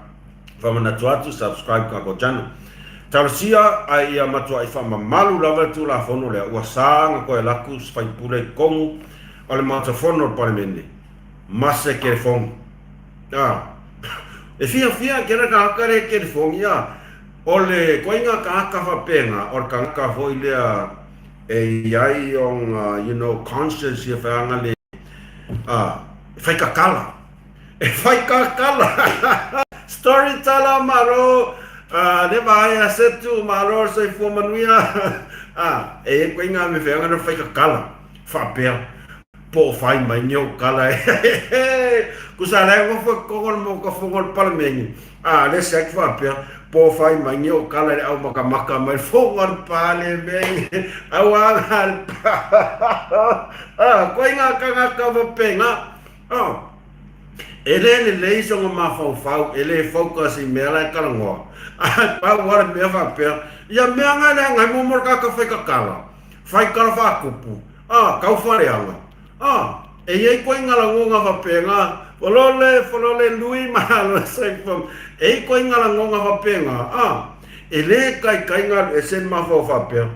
Famanatu atu, subscribe kako channel. Talosia ai ia matuaʻi faamamalu lava le Tulafono lea ua sa nga koe laku faipule i kogu o le Maota Fono o le Palemene ma se kelefogi. A. E fiafia kela kahaka le kelefogi a. O le koiga kahaka faapena o le kangaka foi lea e iai ona you know conscience ia whaanga le a e whai kakala. E whai kakala. Story tala malo le vaai a Setu malo soifua manuia. A e koe ngā me wheanga na whai kakala. Whaapea. Po whai mai ni o kala e. Kusa le ngofo kongo le moka fongo le palamengi. A le se aki whaapea. Po whai mai ni o kala le au maka maka mai fongo le palemengi. Au anga le A koe ngā kangaka wapenga. A E le lelei sona mafaufau, e le focus i mea la e kalangoa. Ae pau a le mea faapea, ia mea nga leaga he momo le kaka whai kakala, whai kala whaakupu, a, kau whareanga. A, e iai koe nga langonga faapea nga, Folole, folole lui mahalo saifom, e i koe nga langonga faapea nga, a, e le kaikai nga alu ese le mafau faapea.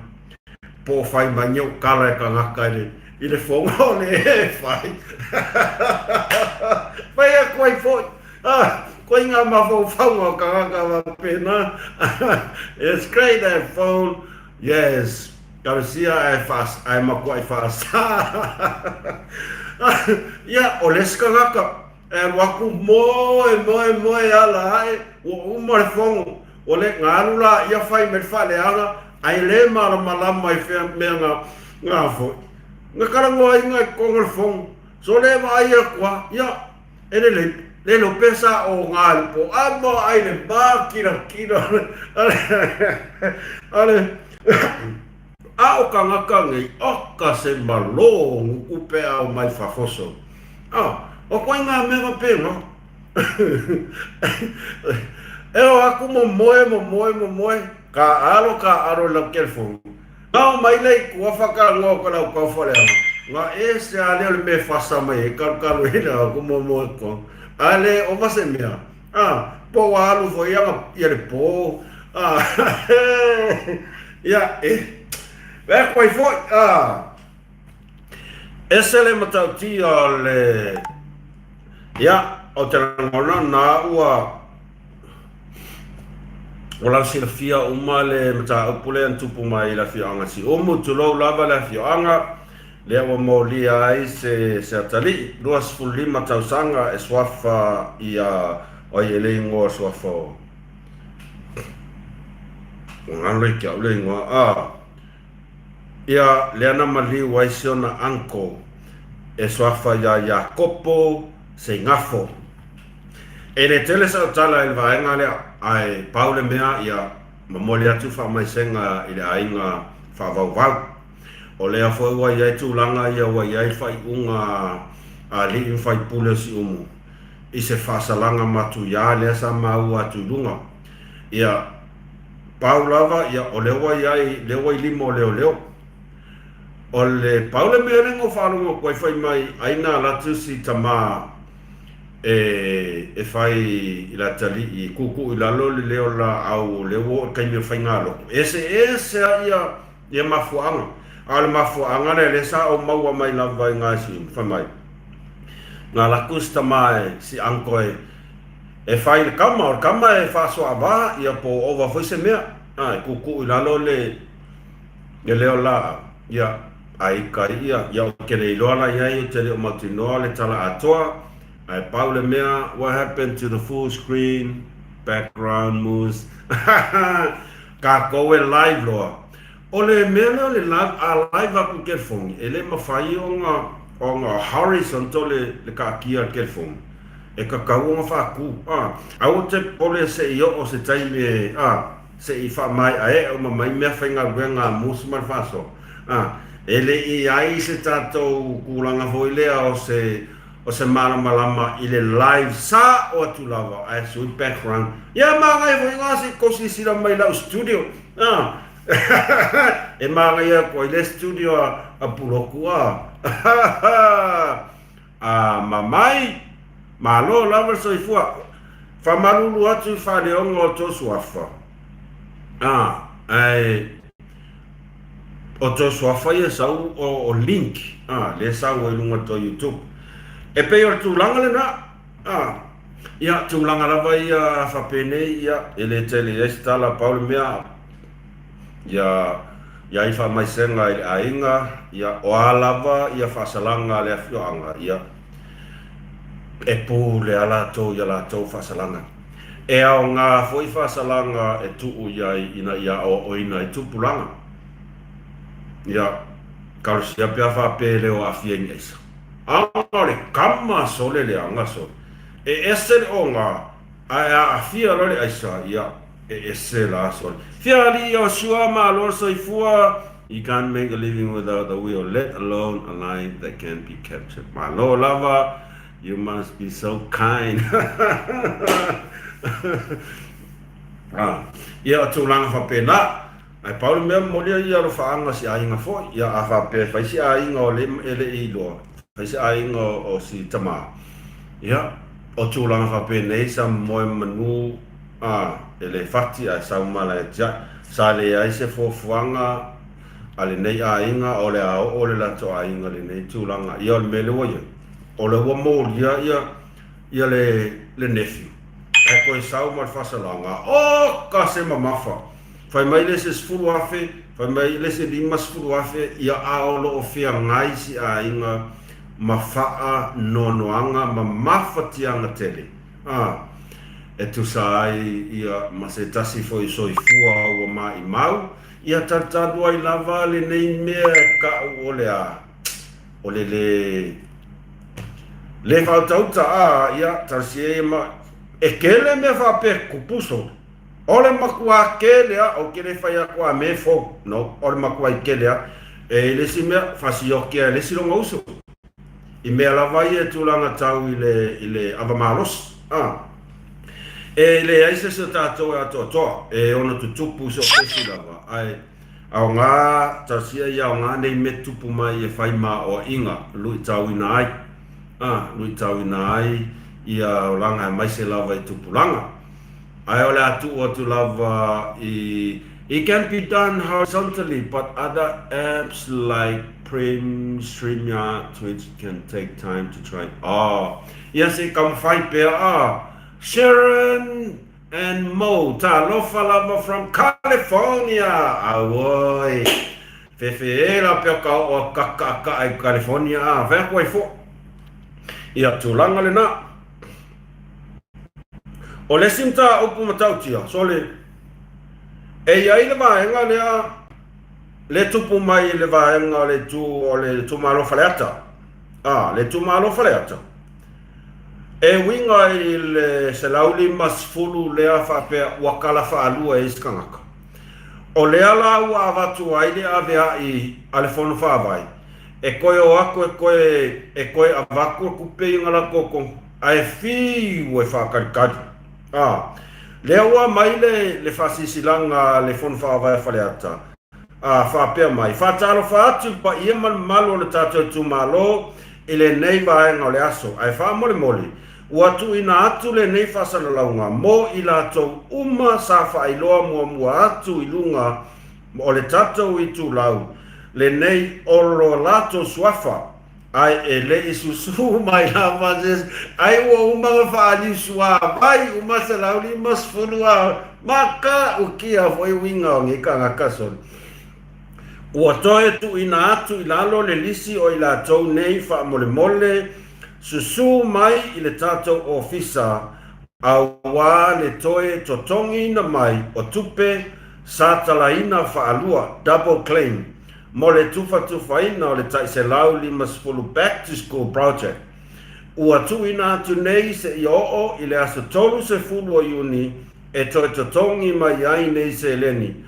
Po whai mai ni o kala e kangaka i le, i le fonga o le e whai. Whai a koe foi. Ah, koe ngā mawhauwhaunga o kangaka wa pēnā. It's great that phone. Yes. Karasia ai whaas, ai makua i whaasa. Ia, o le kangaka. E alu aku moe, moe, moe ala ae, ua uma le fono, ua le galu la ia fai mai le faaleaga, ae le malamalama i fea mea nga, nga foi. Nga kalagoa ai nga i kongo le fono, so le vaai aku a, ia, e lelei, le lo pea sa o nga le po, a mo ai le mākirakira, ale, ale, A o kangaka nei, oka se malo nguku pea o mai fafoso. A, o koe ngā mea whapenga. E o aku mo moe, mo moe, mo moe, ka alo, ka alo i lau telefoni. Nga o mai lei kua whakarongo ko lau kauwhaleaga. Nga e se a leo le me whasa mai e kalu kalu e lau aku mo moe koa. A le o ma se mea. A, po ua alu foi ia ia le po. A, ia, e, e koe foi, a, ese le matautia o le, ia, o te rangona, nā ua, o lau silafia uma le mataupu lea na tupu mai i le afioaga Siumu, tulou lava le afioaga, Lea ua molia ai se se atalii, 25 tausaga e suafa ia oi e le ingoa suafa o Ua ngalo i ke au le ingoa a ia lea na maliu ai si ona uncle e suafa ia Iakopo Seigafo. E le tele sau tala i le vaega lea ae pau le mea ia momoli atu faamaisega i le aiga faavauvau. O lea foi ua i ai tulaga ia ua i ai faaiuga a alii ma faipule o Siumu i se faasalaga matuia lea sa maua atu i luga. Ia, pau lava, ia, o lea ua i ai, lea ua i lima o leoleo. O le pau le mea lea na ou faalogo atu ai fai mai ai na alu atu si tama. E, e fai i le atalii, e kuukuu i lalo le leo laau o lea ua oo i le taimi o le faigalotu. E eseese lava ia, ia mafuaaga. A o le mafuaaga lea, lea sa ou maua mai lava i Gaisiuma, fai mai, na alu atu si tama e, si uncle e, e fai i le kama, o le kama e faasoaava, ia po o ova foi se mea, a, e kuukuu i lalo le, le leo laau, ia, Ai kai ia, ia ou te le iloa la iai ou te le o mautinoa le tala atoa, ae pau le mea what happened to the full screen background moves kakou e live loa. O le mea lea o le live, a live aku i telefoni e le mafai ona ona horizontal le le kaakia o le telefoni e tatau ona faatu a aua te popole se i oo se taimi e a Se i faamaeaea uma mai mea faigaluega a Musi ma le faasoa, a e le i i ai se tatou tulaga foi lea o se o se malamalama i le live sao atu lava ae sui background. Ia manaia foi na se i tou silasila mai i lau studio, a e manaia atu ai le studio a Pulotu, a A mamai, malo lava le soifua. Faamalulu atu i faaleoga o tou suafa. A, ae o tou suafa ia sau o, o link, a, lea sau ai luga o tou YouTube. E pei o le tulaga lena, a, ia, tulaga lava ia faapenei, ia, e le tele i ai se tala, pau le mea, Ia i ai faamaisega i le aiga, ia o a lava ia faasalaga a le afioaga, ia e pule a latou i a latou faasalaga. E aoga foi faasalaga e tuu i ai ina ia aoaoina ai tupulaga. Ia talosia pe a faapea e le o aafia i ni aisa. Aga o le kama sole leaga sole. E ese le oga ae a aafia loa le aisa, ia E ese la sole. Fia alii o sua malo le soifua You can't make a living without the wheel let alone a life that can be captured. Malo lava You must be so kind. Ah, ia o tulaga faapena. Ae pau le mea momoli ai ia alofaaga si aiga foi. Ia a faapea e fai si aiga o le e le i iloa, fai si aiga o si tama. Ia, o tulaga faapenei sa moe manu A, e le fati ae sau mala e tiai. Sa leai se fuafuaga a lenei aiga o le a oo le latou aiga i lenei tulaga. Ia o le mea lea ua i ai, o lea ua molia ia ia le le nephew ae toe sau ma le faasalaga, oka se mamafa! Fai mai le isi 10,000, fai mai le isi 50,000, ia a o lo o feagai si aiga ma faa noanoaga ma mafatiaga tele. Ā, e tusa ai ia ma se tasi foi soifua ua maʻimau, ia talutalu ai lava lenei mea e kaʻu o le a, o le lē, lē faautauta, ā, ia, talosia ia ma, e kele mea faapea kupu sole. O le makuā kele a, ou te le fai atu a me fou, no, o le makuai kele a, e i le isi mea, fasioki ai le isi lona uso. I mea lava ia e tulaga tau i le, i le ava malosi, a. E leai se isi o tatou e atoatoa, e ono tutupu so o se isi lava, ae aoga, talosia ia aoga nei mea tupu mai e fai maoaiga, luitauina ai, a, luitauina ai ia olaga aemaise lava i tupulaga. Ae o le a tuu atu lava i It can be done horizontally but other apps like Prim, StreamYard, Twitch can take time to try. Oh, ia se i taumafai pea a Sharon and Mo, talofa lava from California! Auoi! Fefe e la pea ka oo a kakaaka'a i California a, fai atu ai fo'i. Ia tulaga lena. O le isi mataupu matautia, sole, e i ai le vaega lea le tupu mai i le vaega o le itu o le itumalo Faleata. A, le itumalo Faleata, e uiga i le 150 lea faapea ua kala faalua e isi tagata. O lea la ua avatu ai le avea'i a le Fono Faavae e toe o atu e toe e toe avatu le tupe i ona latou tonu ae fiu e faatalitali. A, lea ua aumai le le faasilasilaga a le Fono Faavae a Faleata, a, faapea mai, Faatalofa atu i le paia ma le mamalu o le tatou itumalo i lenei vaega o le aso, ae faamolemole, Ua tuuina atu lenei faasalalauga mo i latou uma sa faailoa muamua atu i luga o le tatou itulau lenei o lo latou suafa, ae e le i susū mai lava se ai ua uma ona faaliu suavai uma 150 a ma ka ukia foi uiga o nei tagata sole. Ua toe tuuina atu i lalo le lisi o i latou nei faamolemole susū mai i le tatou ofisa auā le toe totogiina mai o tupe sa talaina faalua, double claim, mo le tufatufaina o le tai 150 Back to School Project. Ua tuuina atu nei seia oo i le aso 30 o Iuni e toe totogi mai ai nei seleni,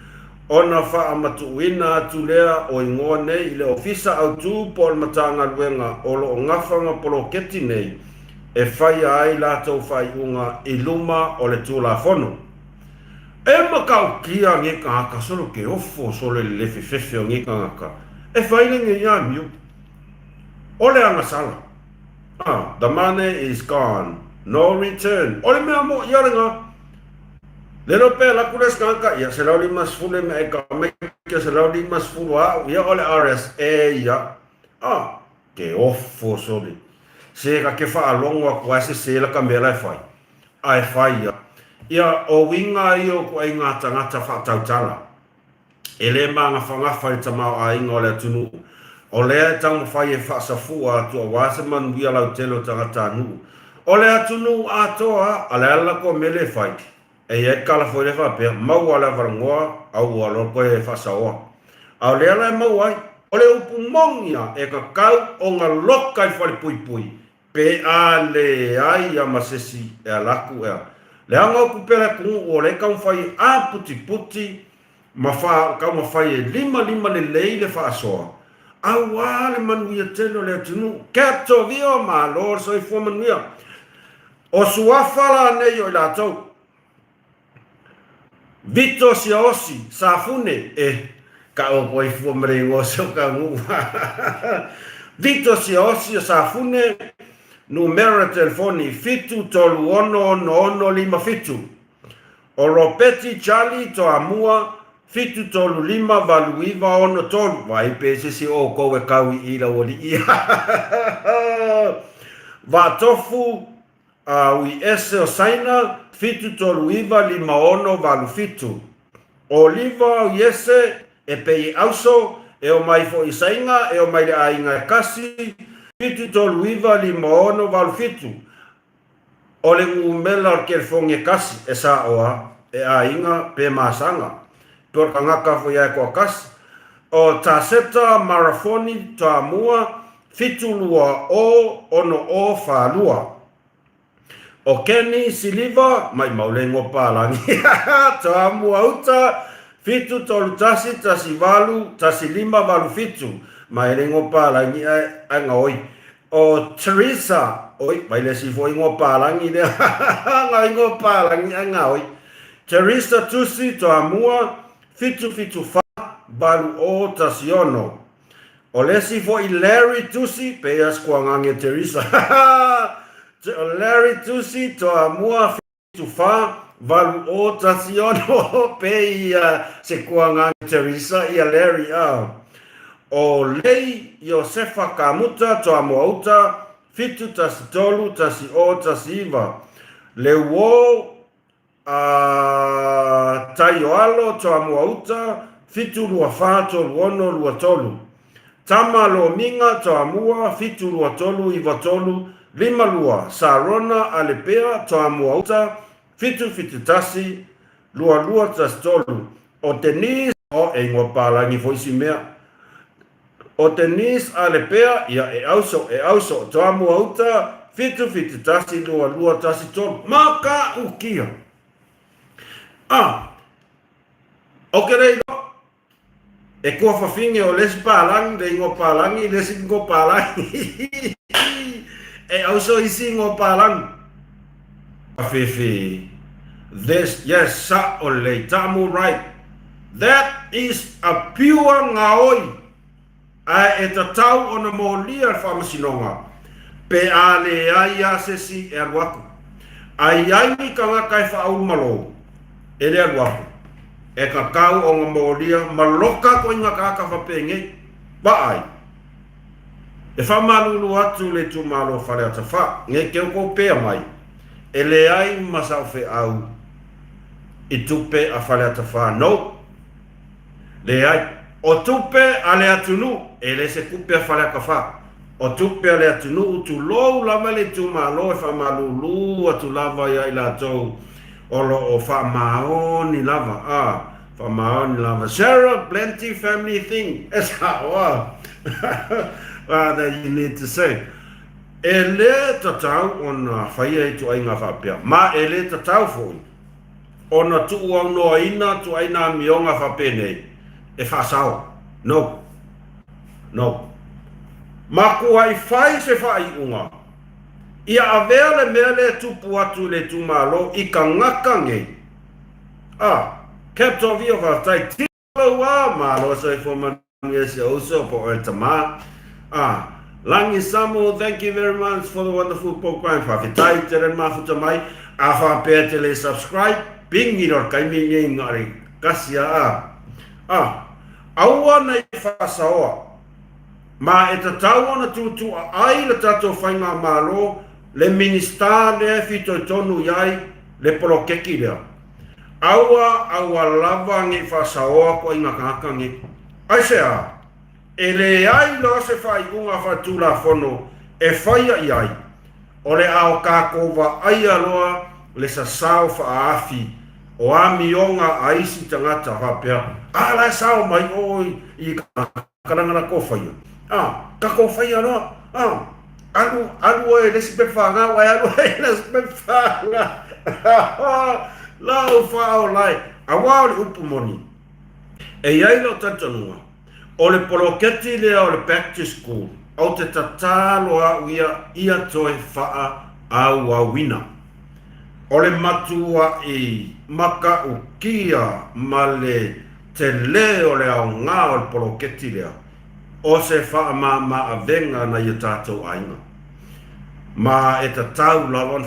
ona faamatuuina atu lea o igoa nei i le Ofisa Autu po o le Matagaluega o lo o gafa ma poloketi nei e faia ai latou faaiuga i luma o le Tulafono. E matautia nei tagata solo ke ofo solo i le lefefefe o nei tagata e fai lenei amio. O le agasala. Ah, the money is gone. No return. O le mea moʻi a lena. Lelo pe alu atu le isi tagata, ia, 150 le mea e ka mai ke 150 a'u, ia o le RSA ia. Ah, ke ofo sole. Se ka ke faalogo atu ae sese la ka mea la e fai. Ae fai ia. Ia, o uiga ia o ituaiga tagata faatautala. E le māgafagafa i le tamaoaiga o le atunuu, o lea e taumafai e faasafua atu aua se manuia lautele o tagatanuu o le atunuu atoa, a le ala la koa mele e fai, e i ai kala foi lea faapea, maua le avalogoa a ua loa koe faasaoa. A o lea la e maua ai, o le upu moni a e kakau ona loka i falepuipui, pe a leai a ma sesi e ala atu ea. Leaga upu pea le atunuu o lea e taumafai e aputiputi ma taumafai e limalima lelei le faasoa, auā le manuia tele o le atunuu. Captovio, malo le soifua manuia. O suafa la nei o i latou. Vito Siaosi, Safune, e, ka o koe fua ma le igoa o si o ka nuu. Vito Siaosi o Safune, numera telefoni 7366657. O Ropeti Charlie Toamua, 7358963. Vaai pe se isi o outou e kau i i lau alii. Vaatofu a ui ese o Saina, 7395687. O Liva ui ese e pei e auso, e omai foi i Saina, e omai le aiga e kasi, 7395687. O le numera o le telefoni e kasi, e saoa, e aiga pe masaga, pe o le tagata foi a e toatasi. O Taseta Marafoni Toamua, 72 o 6 o 42. O Kenny Siliva, maimau le igoa palagi, Toamua uta, 7 3 1 1 8 1 5 8 7, ma e le igoa palagi ae gaoi. O Teresa, oi, mai le isi foi igoa palagi lea, ngā ingoa palagi ae gaoi. Teresa Tusi Toamua, 7 7 4 8 o 1 6. O le isi foi Larry Tusi, pei a sikuagange Teresa. O Larry Tusi Toamua 7 4 8 o 1 6, pei a sekuagange Teresa ia Larry a. O Lei Iosefa Kamuta Toamua uta 7 1 3 1 o 1 9. Leuo A Taioalo Toamua uta, 7 2 4 3 6 2 3. Tama Lomiga Toamua, 7 2 3 9 3 5 2. Sarona Alepea Toamua uta, 7 7 1 2 2 1 3. O Denise, oh, e ingoa palagi foi si mea. O Denise Alepea, ia e auso, e auso, Toamua uta, 7 7 1 2 2 1 3. Ma ka ukia. A, o ke le iloa, e kua fafine o le isi palangi, le ingoa palangi, le isi ingoa palangi. E auso isi ingoa palangi. Fefe. This, yes, sa o lei, tamu right. That is a pure ngaoi. Ae e tatau ona molia le faamasinoga. Pe a leai a se isi e alu aku. A i ai ni tagata e faaulumalo, e le alu aku. E tatau ona molia ma loka ituaiga tagata faapenei. Vaai. E faamalulu atu le itumalo o Faleata 4, nei te outou pea mai, e leai ma sau feau i tupe a Faleata 4 no. Leai. O tupe a le atunuu, e le se tupe a Faleata 4. O tupe a le atunuu, tulou lava le itumalo e faamalulu atu lava ia i latou o lo o faamaoni lava, a, faamaoni lava. Sarah plenty family thing, e sao a, that you need to say. E le tatau ona faia ituaiga faapea, ma e le tatau foi ona tuuaunoaina ituaiga amioga faapenei e faasao. No. No. Makuai fai se faaiuga ia avea le mea lea e tupu atu i le itumalo i tagata nei. A, Capital Vio faafetai. Tino ua malo soifua manuia si ou uso po o le tama. A, Lagi Samu thank you very much for the wonderful program. Faafetai tele le mafuta mai. A faapea e te le subscribe, pingi loa le taimi lenei na o le kasi a a. A, aua nei faasaoa. Ma e tatau ona tuutuuaai le tatou faigamalo le Minisita lea e fitoitonu i ai le poloketi lea. Aua, aua lava nei faasaoa ituaiga tagata nei. Aisea? E leai loa se faaiuga faaletulafono e faia i ai, o le a o tatou vaaia loa le sasao faaafi o amioga a isi tagata faapea, A la e sao mai o i kalanga na kou faia. A, ka kou faia loa. A, alu, alu oe i le isi pepa whangau, ai alu oe i le isi pepa whangau. Lau whaolai. Aua o le upu moni. E iai lau talitonuga, o le poloketi lea o le back to school, ou te tatalo au ia ia toe faaauauina. O le matua'i mataʻukia ma le tele o le aoga o le poloketi lea, o se faamama-avega na i o tatou aiga. Ma e tatau lava ona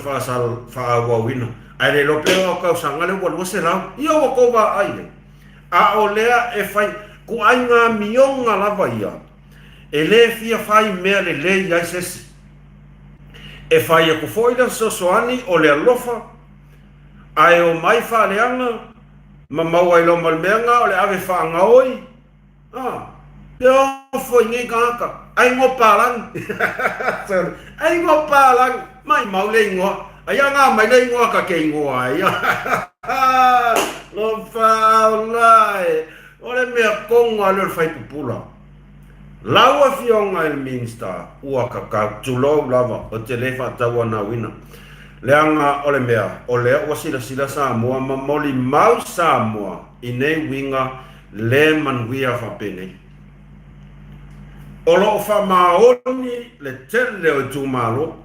faaauauina. Ae le iloa pe o tausaga lea ua 200, ia ua tou vaai ai. A o lea e fai, ituaiga amioga lava ia, e le fia fai mea lelei ai se isi. E fai atu foi le fesoasoani o le alofa, ae omai faaleaga ma maua ai loa ma le mea lena o le ave faagaoi, a, te ofo i nei tagata, ai igoa palagi, sorry, ai igoa palagi, maimau le igoa, ai a ngā mai le igoa ka ke igoa ai, lo whaola e, o le mea kongo a leo le whai pupula. Lau Afioga i le Minista, ua kakau, tulou lava, o te le faatauanauina. Leaga o le mea, o lea ua silasila Samoa ma molimau Samoa i nei uiga le manuia faapenei. O lo o faamaoni le tele o itumalo,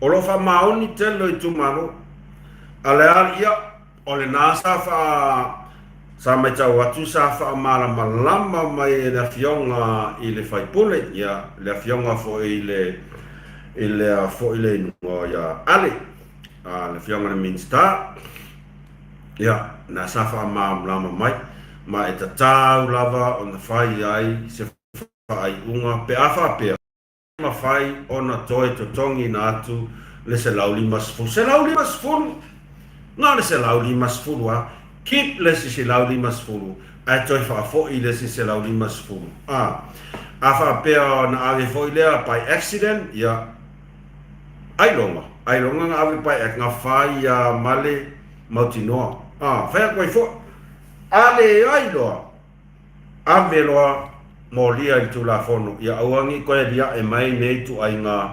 o lo o faamaoni tele o itumalo, a le a ia, O lena sa faa sa maitau atu sa faamalamalama mai e le afioga i le faipule, ia, le afioga foi i le, i le foi le inuga ia Ale, a le afioga i le Minisita, ia, na sa faamalamalama mai, ma e tatau lava ona fai ai se faaiuga pe a faapea. mafai ona toe totogiina atu le 150. 150! Na o le 150 a, keep le isi 150 ae toe faafoi le isi 150. A, a faapea na ave foi lea by accident, ia, ailoga, ailoga na ave by accident, na fai a ma le mautinoa. A, fai atu ai foi. A leai loa, Ave loa molia i le Tulafono, ia aua ne i toe aliae mai nei ituaiga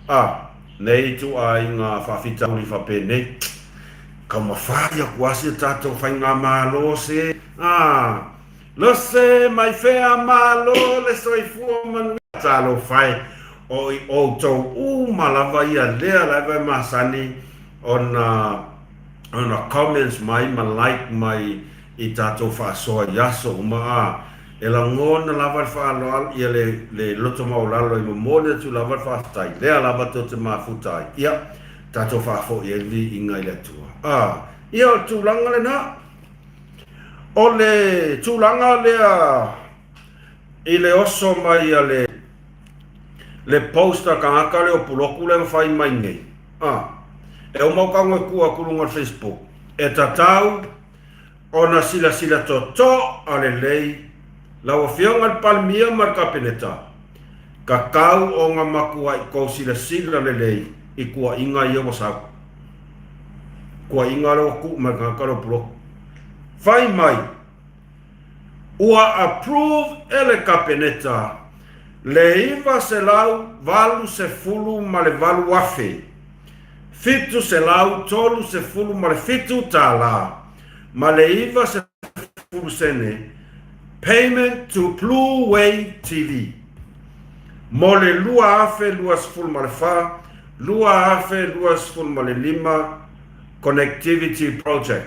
a, nei ituaiga faafitauli faapenei. Taumafai atu lava si a tatou faigamalo se, a, lose mai fea malo le soifua manuia. Talofa e, o i outou uma lava ia lea lava e masani ona, ona comments mai ma like mai i tatou faasoa i aso uma a. E lagona lava le faaaloalo, ia le, le loto maualalo e momoli atu lava le faafetai, lea lava tou te mafuta ai, ia, tatou faafoi ai le viiga i le Atua. A, ia o le tulaga lena. O le tulaga lea i le oso mai a le, le post a tagata lea o Puloku lea na fai mai nei, a, e uma ou tago e tuu atu i luga o le Facebook, e tatau ona silasila totoa lelei lau Afioga i le Palemia ma le Kapeneta, tatau ona matuai tou silasila lelei i tuuaiga ia ua sau. Tuuaiga lea ua tuu mai i le tagata lea o Pulotu. Fai mai, ua approve e le Kapeneta le $988,737 ma le 90 sene payment to Blueway TV mo le 2024, 2025 Connectivity Project.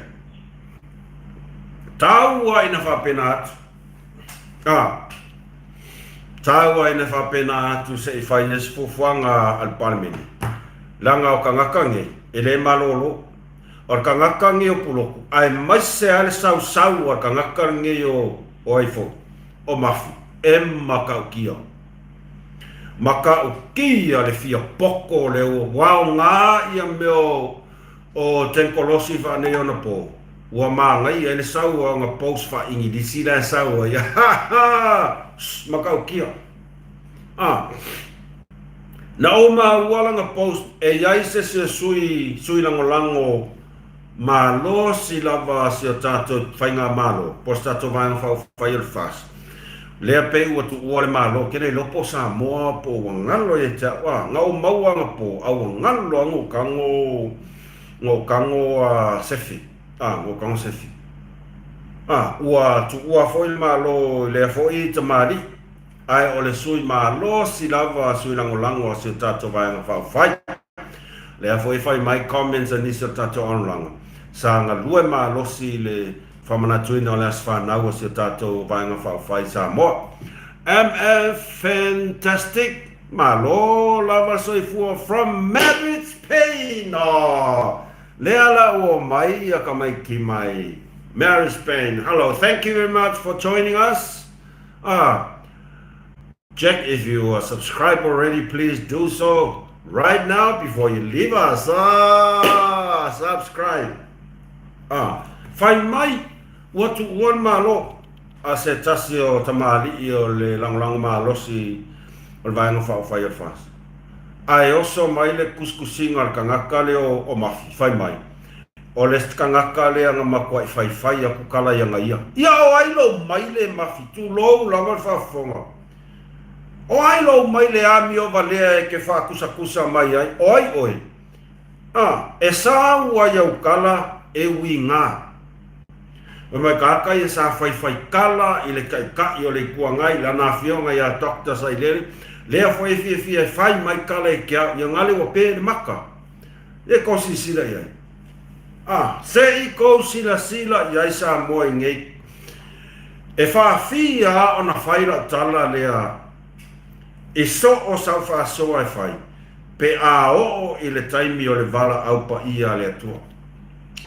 Taua ina faapena atu. A. Taua ina faapena atu se i fai ai se fuafuaga a le Palemene. Leaga o tagata nei, e le malolo. O le tagata lenei o Pulotu, aemaise lava le sausau a le tagata lenei o, o ai foi, o Mafi, e matautia. Matautia le fia poto o le ua aoga ia mea o, o tenkolosi faaneionapo. Ua manaia ai le sau o ana post faa-Igilisi la e sau ai. Ha ha! Shh, matautia. Ah. Na ou maua lana post e i ai se isi o sui, sui lagolago malosi lava a si o tatou faigamalo, po o se tatou Vaega Faaupufai o le FAST, lea pei ua tuua le Malo, ke le iloa po o Samoa po ua galo ia te au, a, na ou maua ana po, a ua galo a no tago, no tago a Sefi, a, no tago Sefi. A, ua tuua foi le Malo i lea foi tamalii. Ae o le sui malosi lava, sui lagolago a si o tatou Vaega Faaupufai. Lea foi e fai mai comments a nisi o le tatou aoaoga, sa galue malosi i le faamanatuina o le aso fanau a si o tatou Vaega Faaupufai i Samoa. MF Fantastic! Malo lava soifua from Madrid, Spain! Aww! Lea la ua omai ia tamaiti mai Madrid, Spain. Hello, thank you very much for joining us. Ah, Jack, if you are subscribed already, please do so right now before you leave us. Ah, subscribe. Ah, fai mai ua tuua le Malo a se tasi o tamalii o le lagolago malosi o le Vaega Faaupufai o le FAST. Ae oso mai le kusikusiga a le tagata lea o Mafi, fai mai, O le tagata lea na matuai faifai atu tala ia na ia. Ia o ai lou maile mafi, tulou lava le faafofoga. O ai lou maile amio valea e te faakusakusa mai ai, o ai oe? A, e sa ua i au tala e uiga. Fai mai ka ia sa faifai tala i le Taitai o le Itu Agai, lana afioga ia Doctor Sailele, lea foi e fiafia e fai mai tala i te au, ia gale ua pe le maka. E kou silasila i ai. A, se i kou silasila i ai Samoa i nei. E faafia a ona fai lau tala lea i so o sau faasoa e fai, pe a oo i le taimi o le valaau paia a le Atua.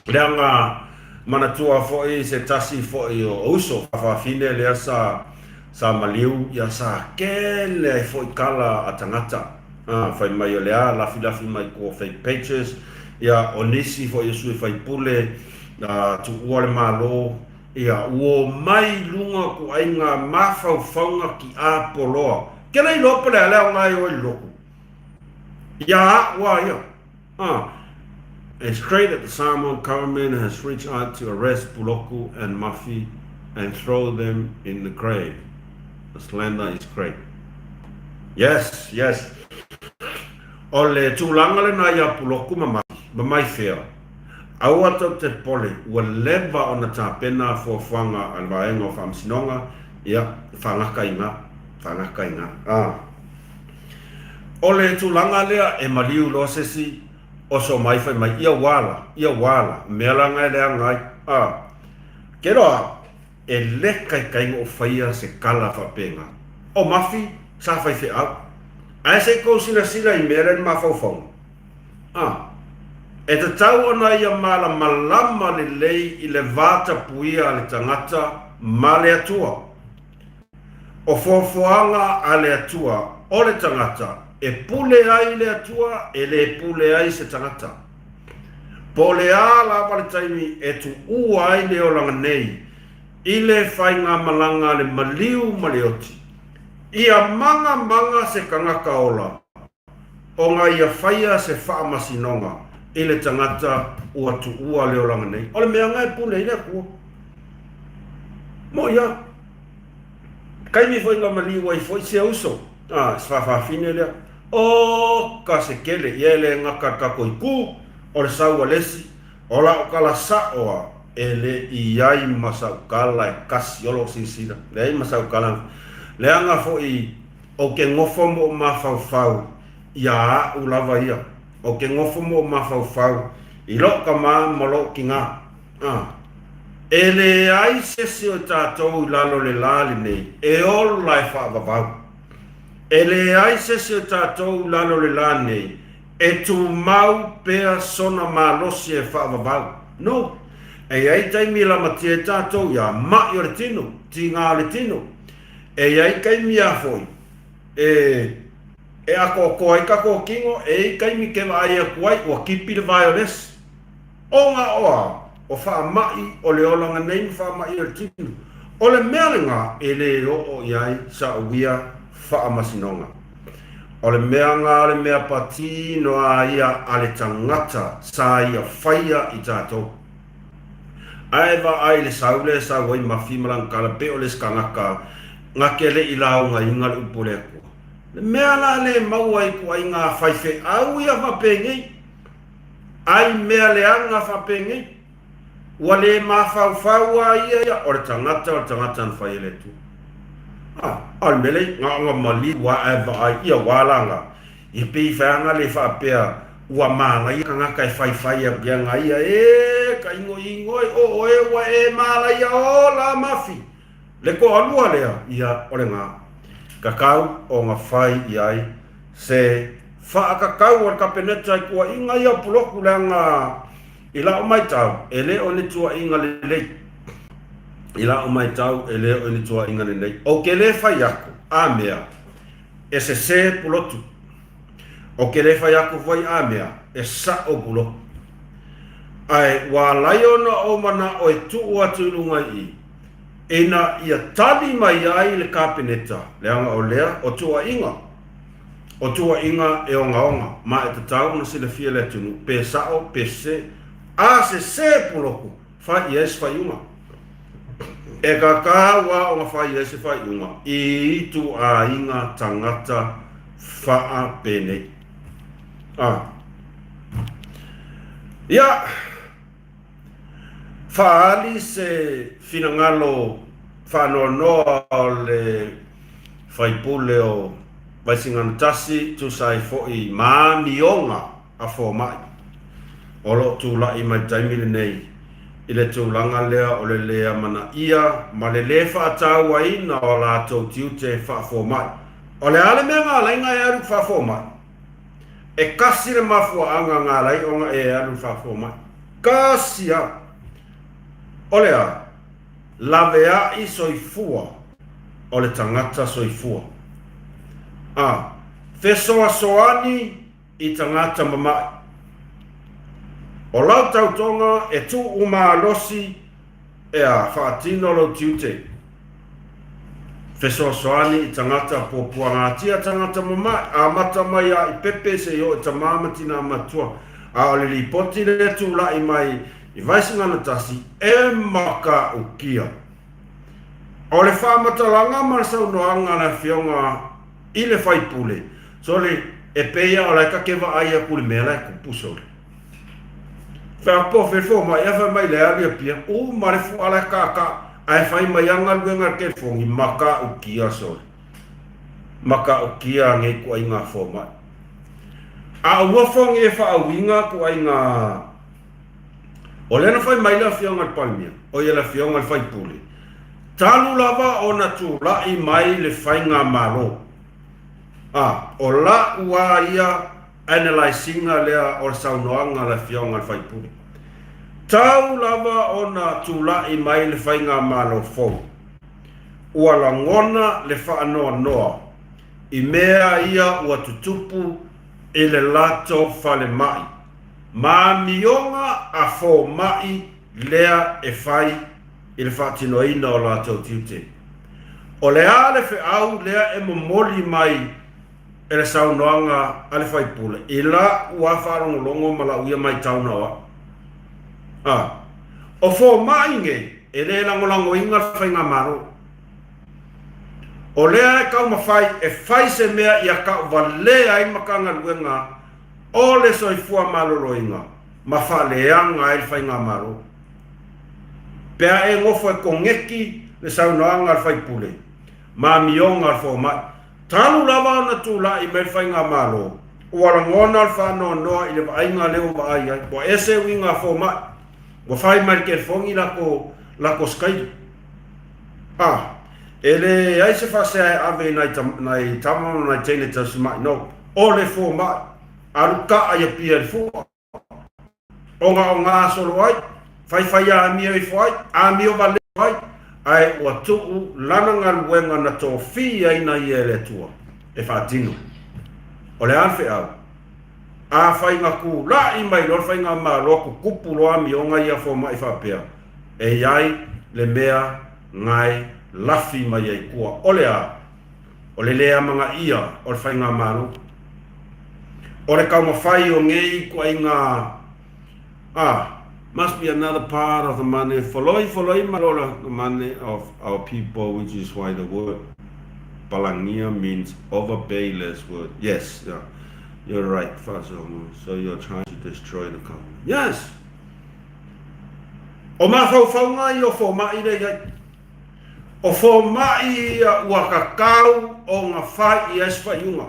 Leaga manatua foi se tasi foi o uso faafafine lea sa sa maliu, ia sa kele ai foi tala a tagata. A, fai mai o le a lafilafi mai tua fake pages, ia, o nisi foi o sui faipule, a, tuua le Malo, ia, ua omai i luga o tuaiga mafaufauga tiapoloa. Ke le iloa po le a le aoga e o ai i le lotu. Ia a'u a ia. A, It's great that the Samoan government has reached out to arrest Puloku and Mafi and throw them in the grave. The slander is great. Yes, yes. O le tulaga lena ia Puloku ma Mafi, ma Maifea, aua tou te popole, ua leva ona tapena fuafuaga a le vaega o Faamasinoga, ia, faagata i ina, faagata i ina. Ah. O le tulaga lea e maliu loa se isi oso mai fai mai, ia ua ala, ia ua ala, mea la na e leaga ai. Ah. Ke loa. E le kaikai o faia se kala faapena. O Mafi sa faifeau. Ae se i tou silasila i mea lea i mafaufauga. A. E tatau ona ia malamalama lelei i le va tapuia a le tagata ma le Atua. O foafoaga a le Atua o le tagata e pule ai le Atua e le pule ai se tagata. Po o le a lava le taimi e tuua ai le olaga nei i le faigamalaga a le maliu ma le oti, ia magamaga se tagata ola ona ia faia se faamasinoga i le tagata ua tuua le olaga nei. O le mea na e pule ai le Atua. Moʻi a. Kaimi foi na maliu ai foi si uso, a, se faafafine lea. O ka se kele, ia e le gata i tatou itu, o le sau a le isi, o la'u tala sa'o a, e le i ai ma sa'u tala e kasi o lo'u silasila, leai ma sa'u tala, leaga foi ou te nofo ma ou mafaufau ia a'u lava ia, ou te nofo ma ou mafaufau i lo'u tama ma lo'u tina. A. E leai se isi o tatou i lalo o le la lenei e ola e faavavau. E leai se isi o tatou i lalo o le la nei e tumau pea sona malosi e faavavau. No. E i ai taimi e lamatia ai tatou ia maʻi o le tino, tigā o le tino. E i ai taimi a foi e e atoatoa ai tatou tino, e i ai taimi ke vaai atu ai ua kipi le vae o le isi. Ona o a? O faamaʻi o le olaga nei ma faamaʻi o le tino. O le mea lena e le oo i ai saʻu ia faamasinoga. O le mea na o le mea patino a ia a le tagata sa ia faia i tatou. Ae vaai i le sau lea e sau ai Mafi ma lana tala pe o le isi tagata na te le i laugaina le upu a le Atua. Le mea la le maua ai ituaiga faifeau ia faapenei. Ai mea leaga faapenei, ua le mafaufau a ia o le tagata o le tagata na fai e le Atua. A, a o le mea lea, na ona maliu a ae vaai ia ua ala na, ia pei wheanga le faapea ua manaia tagata e faifai atu ia na ia, e ka ingoingoi o oe ua e malaia o la mafi. Le toalua lea, ia o le na, tatau ona fai i ai se Faakakau a le Kapeneta i tuuaiga ia o Pulotu leaga i la'u maitau e le o ni tuuaiga lelei. I la'u maitau e le o ni tuuaiga lelei. Ou te le fai atu a mea e sesē Pulotu. Ou te le fai atu foi a mea e sa'o Pulotu. Ae ua alai ona ou mana'o e tuu atu i luga i i ina ia tali mai ai le Kapeneta leaga o lea o tuuaiga. O tuuaiga e ogaoga, ma e tatau ona silafia e le atunuu, pe sao, pe sese. A sese Pulotu, fai i ai se faaiuga. E kakau a ona fai i ai se faaiuga i ituaiga tagata faapenei. A. Ia! Faaali se finagalo faanoanoa o le faipule o Vaisigano 1 tusa ai foi ma amioga a fomai o lo o tulai mai le taimi lenei i le tulaga lea o le le amanaia ma le le faatauaina o a latou tiute faafomai. O le a le mea na ala ai na e alu i le faafomai? E kasi le mafuaaga na ala ai ona e alu i le faafomai. Kasi a! O le a? Laveai soifua o le tagata soifua. A. Fesoasoani i tagata mamaʻi. O lau tautoga e tuu malosi Ea, faatino lou tiute. Fesoasoani i tagata puapuagatia tagata mamae, amata mai a i pepe seia oo i tamā ma tinā matua. A o le lipoti lea tulaʻi mai i Vaisigano 1, e makaʻukia. O le faamatalaga ma le saunoaga a le Afioga i le Faipule, sole, e pei a o lae ta te vaai atu i le mea lae tupu, sole. Fai fomai a fai mai le alu i Apia, uma le fua la e kākā, ae fai mai a galuega le telefoni, matautia sole. Matautia nei ituaiga fomai. A ua fogi e faauiga ituaiga O lea na fai mai le afioga i le Palemia, oi le afioga i le faipule, Talu lava ona tulai mai le faigamalo. A, o la'u a ia analyse-iga lea o le saunoaga a le Afioga i le sui usufono. Tau lava ona tulai mai le faigamalo fou, ua lagona le faanoanoa i mea ia ua tutupu i le latou falemai ma amioga a fomai lea e fai i le faatinoina o latou tiute. O le a le feau lea e momoli mai e le saunoaga a le faipule i la'u a faalogologo ma la'u ia maitau na o a'u? A. O fomai nei e le lagolagoina le faigamalo. O lea e taumafai e fai se mea ia tauvalea ai le Matagaluega o le Soifua Maloloina ma faaleaga ai le faigamalo. Pe a e nofo e koneti le saunoaga a le faipule ma amioga a le fomai, talu lava ona tulai mai le faigamalo, ua lagona le faanoanoa i le vaaiga lea ua vaai ai, ua ese uiga a fomai, ua fai mai le telefoni lako lako sikaili. A, e leai se faasea e ave i nai nai tama ma nai teine tausimai, no, o le fomai, alu kaa i Apia i le fua. Ogaoga solo ai, faifai amio ifo ai, amio vale ai, ae ua tuu lana galuega na tofiaina ia e le Atua e faatino. O le a le feau? Afai na tulai mai loa le faigamalo tutupu loa amioga ia fomai faapea, e i ai le mea nae lafi mai ai tua. O le a? O le le amanaia o le faigamalo. O le taumafai o nei ituaiga ah, must be another part of the money foloi foloi malola the money of our people which is why the word Palangia means overpay less word. Yes, yeah. You're right, Fasomo. So you're trying to destroy the government. Yes! O mafaufauga ia o fomai lea i ai. O fomai ia ua kakau ona fai i ai se faaiuga.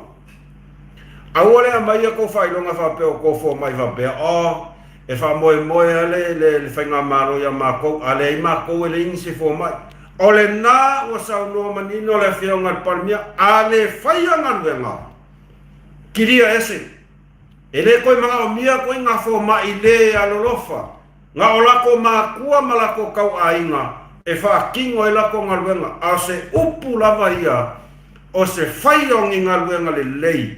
Aua le aumaia kou faailoga faapea o kou fomai faapea, oh, e faamoemoe lava le, le, le faigamalo iā makou, a leai makou e leai nisi e fomai. O lena ua saunoa manino le Afioga i le Palemia, a le faia galuega, kilia ese. E le toe manaomia koe ngā fomai le alolofa, Na o lako makua ma lako kauaiga e faatino ai lako galuega, a o se upu lava ia o se faia o ni galuega lelei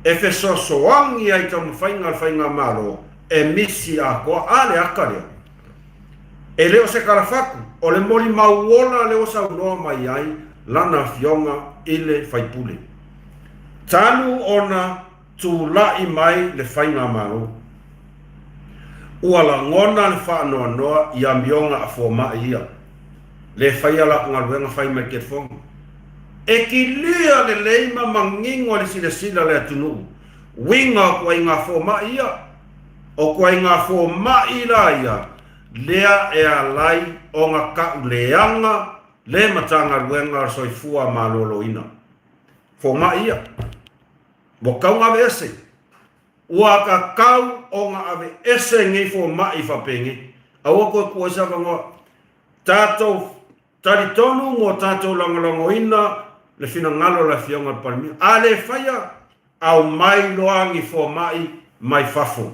e fesoasoani ai taumafaiga a le faigamalo e misi atoa. A le ata lea, e le o se talafatu, o le molimau ola lea ua saunoa mai ai lana afioga i le faipule. Talu ona Tulai mai le faigamalo. Ua lagona le faanoanoa i amioga a fomai ia. Le faia laku galuega fai mai le telefoni. E kilia lelei ma manino le silasila a le atunuu uiga o tuaiga fomai ia. O tuaiga fomai la ia lea e alai ona tau leaga le Matagaluega o le Soifua Maloloina. Fomai ia. Ua tau na aveese. Ua tatau ona aveese nei fomai faapenei. Aua toe tuu ai se avanoa. Tatou talitonu mo tatou lagolagoina le finagalo o le Afioga i le Palemia. A le faia, aumai loa ni fomai mai fafo.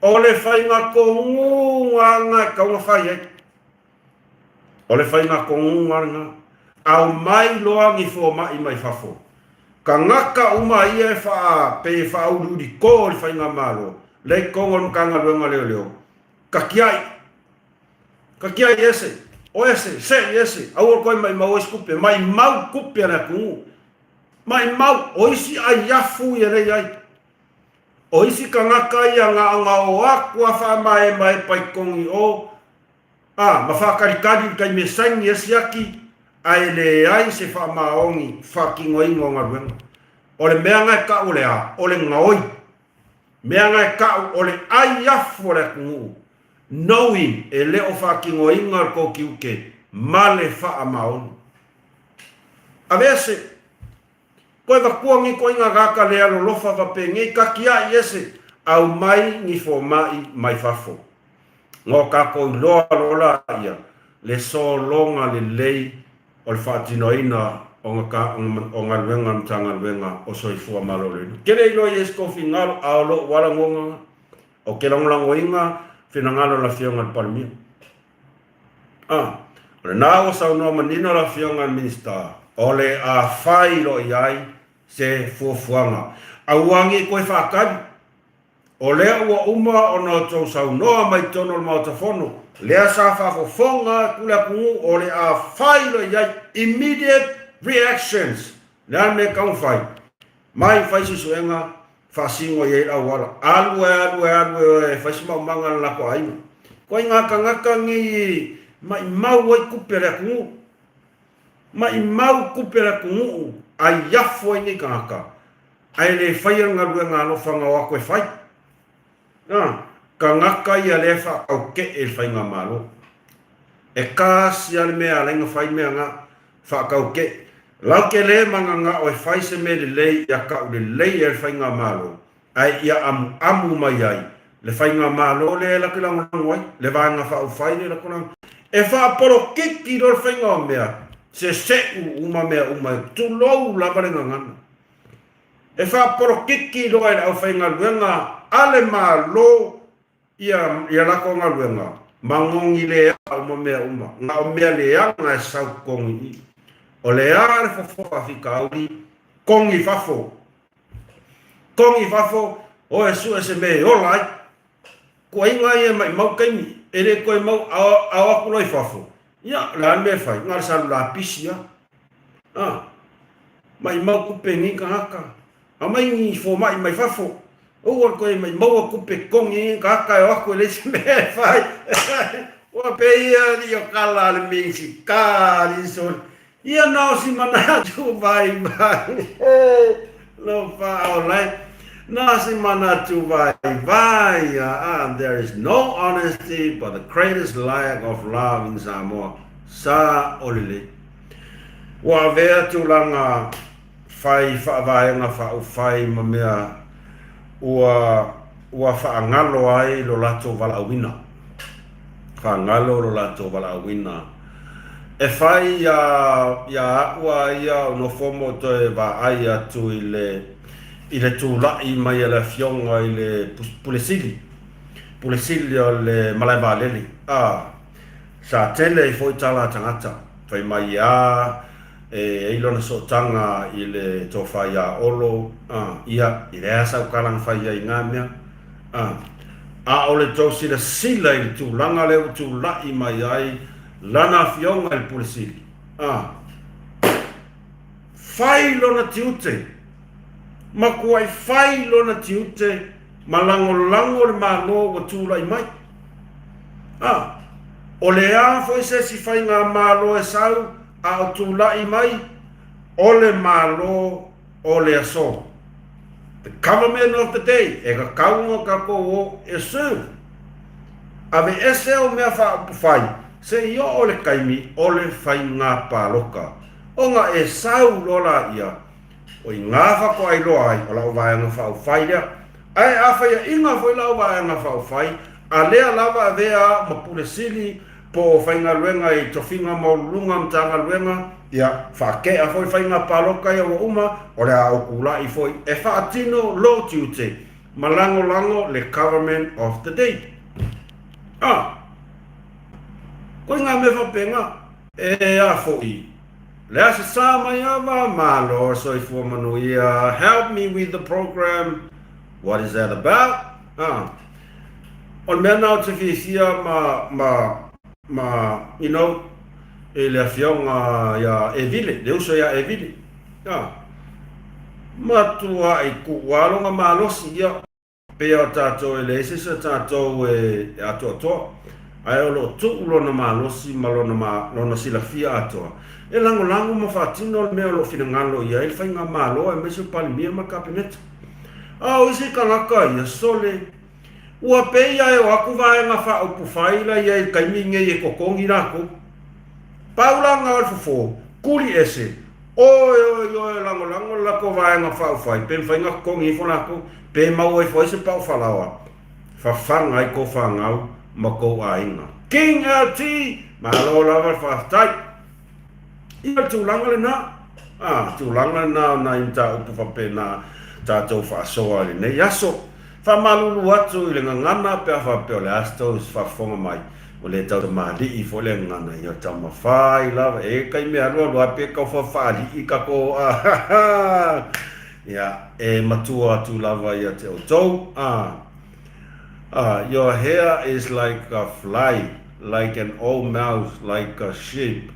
O le faiga tonuga lena e tatau ona fai ai. O le faiga tonuga lena. Aumai loa ni fomai mai fafo. Tagata uma ia e faa, pei e faauliuli to i le faigamalo, lea i totonu o le Matagaluega o Leoleo, tatiai, tatiai ese, o ese, sei ese, aua le toe maimau ai se tupe, maimau tupe a le atunuu, maimau, o isi aiafu ia lea e i ai. O isi tagata ia na ona o atu lava faamaemaepa i totonu i o, A, ma faatalitali i le taimi e saini ai siaki, ae leai se faamaoni faatinoina o galuega. O le mea na e tau o le a? O le gaoi. Mea na e tau o le ai afu o le atunuu, knowing e le o faatinoina le tou tiute ma le faamaoni. Aveese. Koe vatua ni koiga gaka le alolofa va penei ka kiaʻi ese aumai ni fomai mai fafo. No kakou iloa loa laia. le sologa lelei o le faatinoina o galuega a le Matagaluega o Soifua Maloloina. Ou te le iloa i esi kou finagalo, a o lou lava lagona, ou te lagolagoina finagalo o le Afioga i le Palemia. A, o lena ua saunoa manino le Afioga i le Minisita, o le a fai loa i ai se fuafuaga. Aua ne i toe faatali. O lea ua uma ona outou saunoa mai totonu o le Maota Fono, lea sa faafofoga atu le atunuu o le a fai loa i ai immediate reactions. O le a le mea e tatau ona fai? Mai fai suesuega, faasino i ai le auala. Alu e alu e alu e fai se maumaga a le latou aiga. Ituaiga tagata nei e maimau ai tupe a le atunuu. Maimau tupe a le atunuu, ai afu ai nei tagata. Ae le faia le galuega alofa na o atu e fai. A, tagata ia lea e faatautee i le faigamalo. E tasi lava le mea e ala ai ona fai mea na, faatautee. Lau te le mananao e fai se mea lelei ia tau lelei ai le faigamalo, ae ia amuamu mai ai le faigamalo lea e latou lagolago ai, le Vaega Faaupufai lea e latou lagolago ai. E faapolokiki loa le faiga o mea, seseu uma mea uma, tulou lava le gagana. E faapolokiki loa e le aufaigaluega a le Malo ia ia latou galuega, magogi leaga uma mea uma, na o mea leaga e sau totonu i i. O le a le fofo faafitauli, kogi i fafo. Kogi i fafo, o e sue se mea e ola ai. Kuaiga ia e maimau taimi, e le toe mau a o atu loa i fafo, ia, o le a le mea e fai? Na o le salu lapisi lava. A, maimau tupe nei tagata, aumai ni fomai mai fafo, aua le toe maimaua tupe totogi ai nei tagata e o atu e leai se mea e fai. Ua pei ia alii o tala a le Minisita alii soli. Ia na o si manatu vaivai, alofa aolai, na si manatu vaivai, aa, there is no honesty but the greatest lack of love in Samoa. Sa o lelei. Ua avea tulaga fai faavaega faaufai ma mea ua ua faagalo ai lo latou valaauina. Faagalo lo latou valaauina. E fai iā iā aʻu a ia o nofo ma ou toe vaai atu i le i le tulaʻi mai a le Afioga i le Pule Sili, Pule Sili o le Malae Vaalele. A, sa tele ai foi tala a tagata, fai mai iā e ai lona sootaga i le tofa iā Olo, a, ia, e leai lava sau tala na fai ai i na mea, a. A o le tou silasila i le tulaga lea ua tulaʻi mai ai lana afioga i le Pule Sili, a, fai lona tiute, matuai fai lona tiute ma lagolago le Malo ua tulai mai. A, o le a foi se isi faigamalo e sau a o tulai mai, o le Malo o le aso. The government of the day, e tatau ona tatou o e serve. Aveese au mea faaupufai se i oo le taimi o le faiga palota. Ona e sau loa laia, o i gā faatoa iloa ai o lau vaega faaupufai lea. Ae a faiaʻiga foi lau vaega faaupufai, a lea lava avea au ma Pule Sili po o faigaluega i tofiga maualuluga o Matagaluega, ia, faatea foi faiga palota ia ua uma, o le a ou tulai foi e faatino lou tiute ma lagolago le Government of the Day. A! Koe ngā mea faapena. E a foi, le a se sa mai ava, malo soifua manuia, help me with the program, what is that about? A! O le mea na ou te fiafia ma, ma, ma, you know, i le afioga ia Evile, le uso ia Evile. A, matuai kuu lava lona malosi, ia, pei o tatou e leai se isi o tatou e atoatoa, ae o lo o tuu lona malosi ma lona, ma lona silafia atoa e lagolago ma faatino le mea o lo o finagalo i ai le faigamalo aemaise o Palemia ma le Kapeneta. A o isi tagata ia, sole, Ua pei a e o atu vaega faaupufai la i ai i le taimi nei e totogi latou. Pau la na o le fofo, tuli ese, oe oe oe lagolago le latou vaega faaupufai pe mafai na totogi ifo latou, pe maua ifo ai se pao falaoa, fafaga ai tou fanau. ma kou aiga. King LT, malo lava le faafetai. Ia o le tulaga lena, a, tulaga lena o nai mataupu faapena tatou faasoa i lenei aso. Faamalulu atu i le gagana pe a faapea o le a se tou faafofoga mai, ua le tau tamalii foi le gagana, ia taumafai lava e kai mea alualu ai pe tau faafaalii tatou a, ia e matua atu lava ia te outou a. Your hair is like a fly, like an old mouse, like a sheep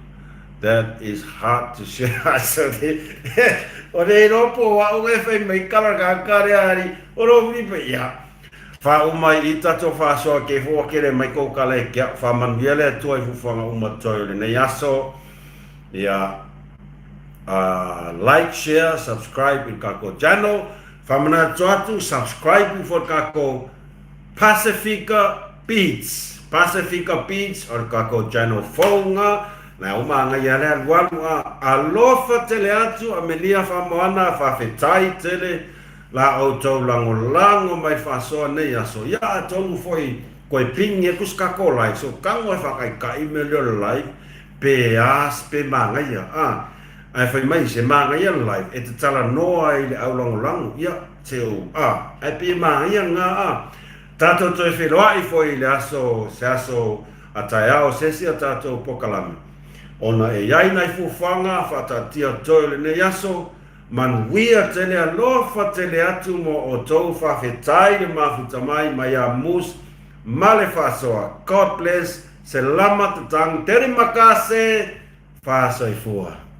that is hard to shear. So o le iloa po o au e fai mai kala ka kare ari o lo mi pe ia. Fa uma i tatou faasoa ke fo kele mai ko kala e kia fa manuia le Atua i fufuaga uma toi o lenei aso. Ia like, share, subscribe i le kakou channel. Faamanatu atu, subscribe ifo i le kakou Pasifika Beats. Pasifika Beats o le kakou channel fou nga, na uma agaia le alualu a alofa tele atu Amelia Faamoana faafetai tele la outou lagolago mai faasoa nei aso. Ia atonu foi koe pingi atu se kakou live so kago e faakaikai mea lea o le live pe a pe magaia a. Ae fai mai, se māngaia le live, e te talanoa ai i le au lagolago, ia, se o, a, ae pei e māngaia lena, a. Tatou toe feiloai foi i le aso, se aso a taeao se isi a tatou pokalame, ona e i ai nai fuafuaga faataatia toe o lenei aso, manuia tele alofa tele atu mo outou faafetai le mafuta mai mai a Moose ma le faasoa. God bless, selamat datang, terima kasih, Faasoifua.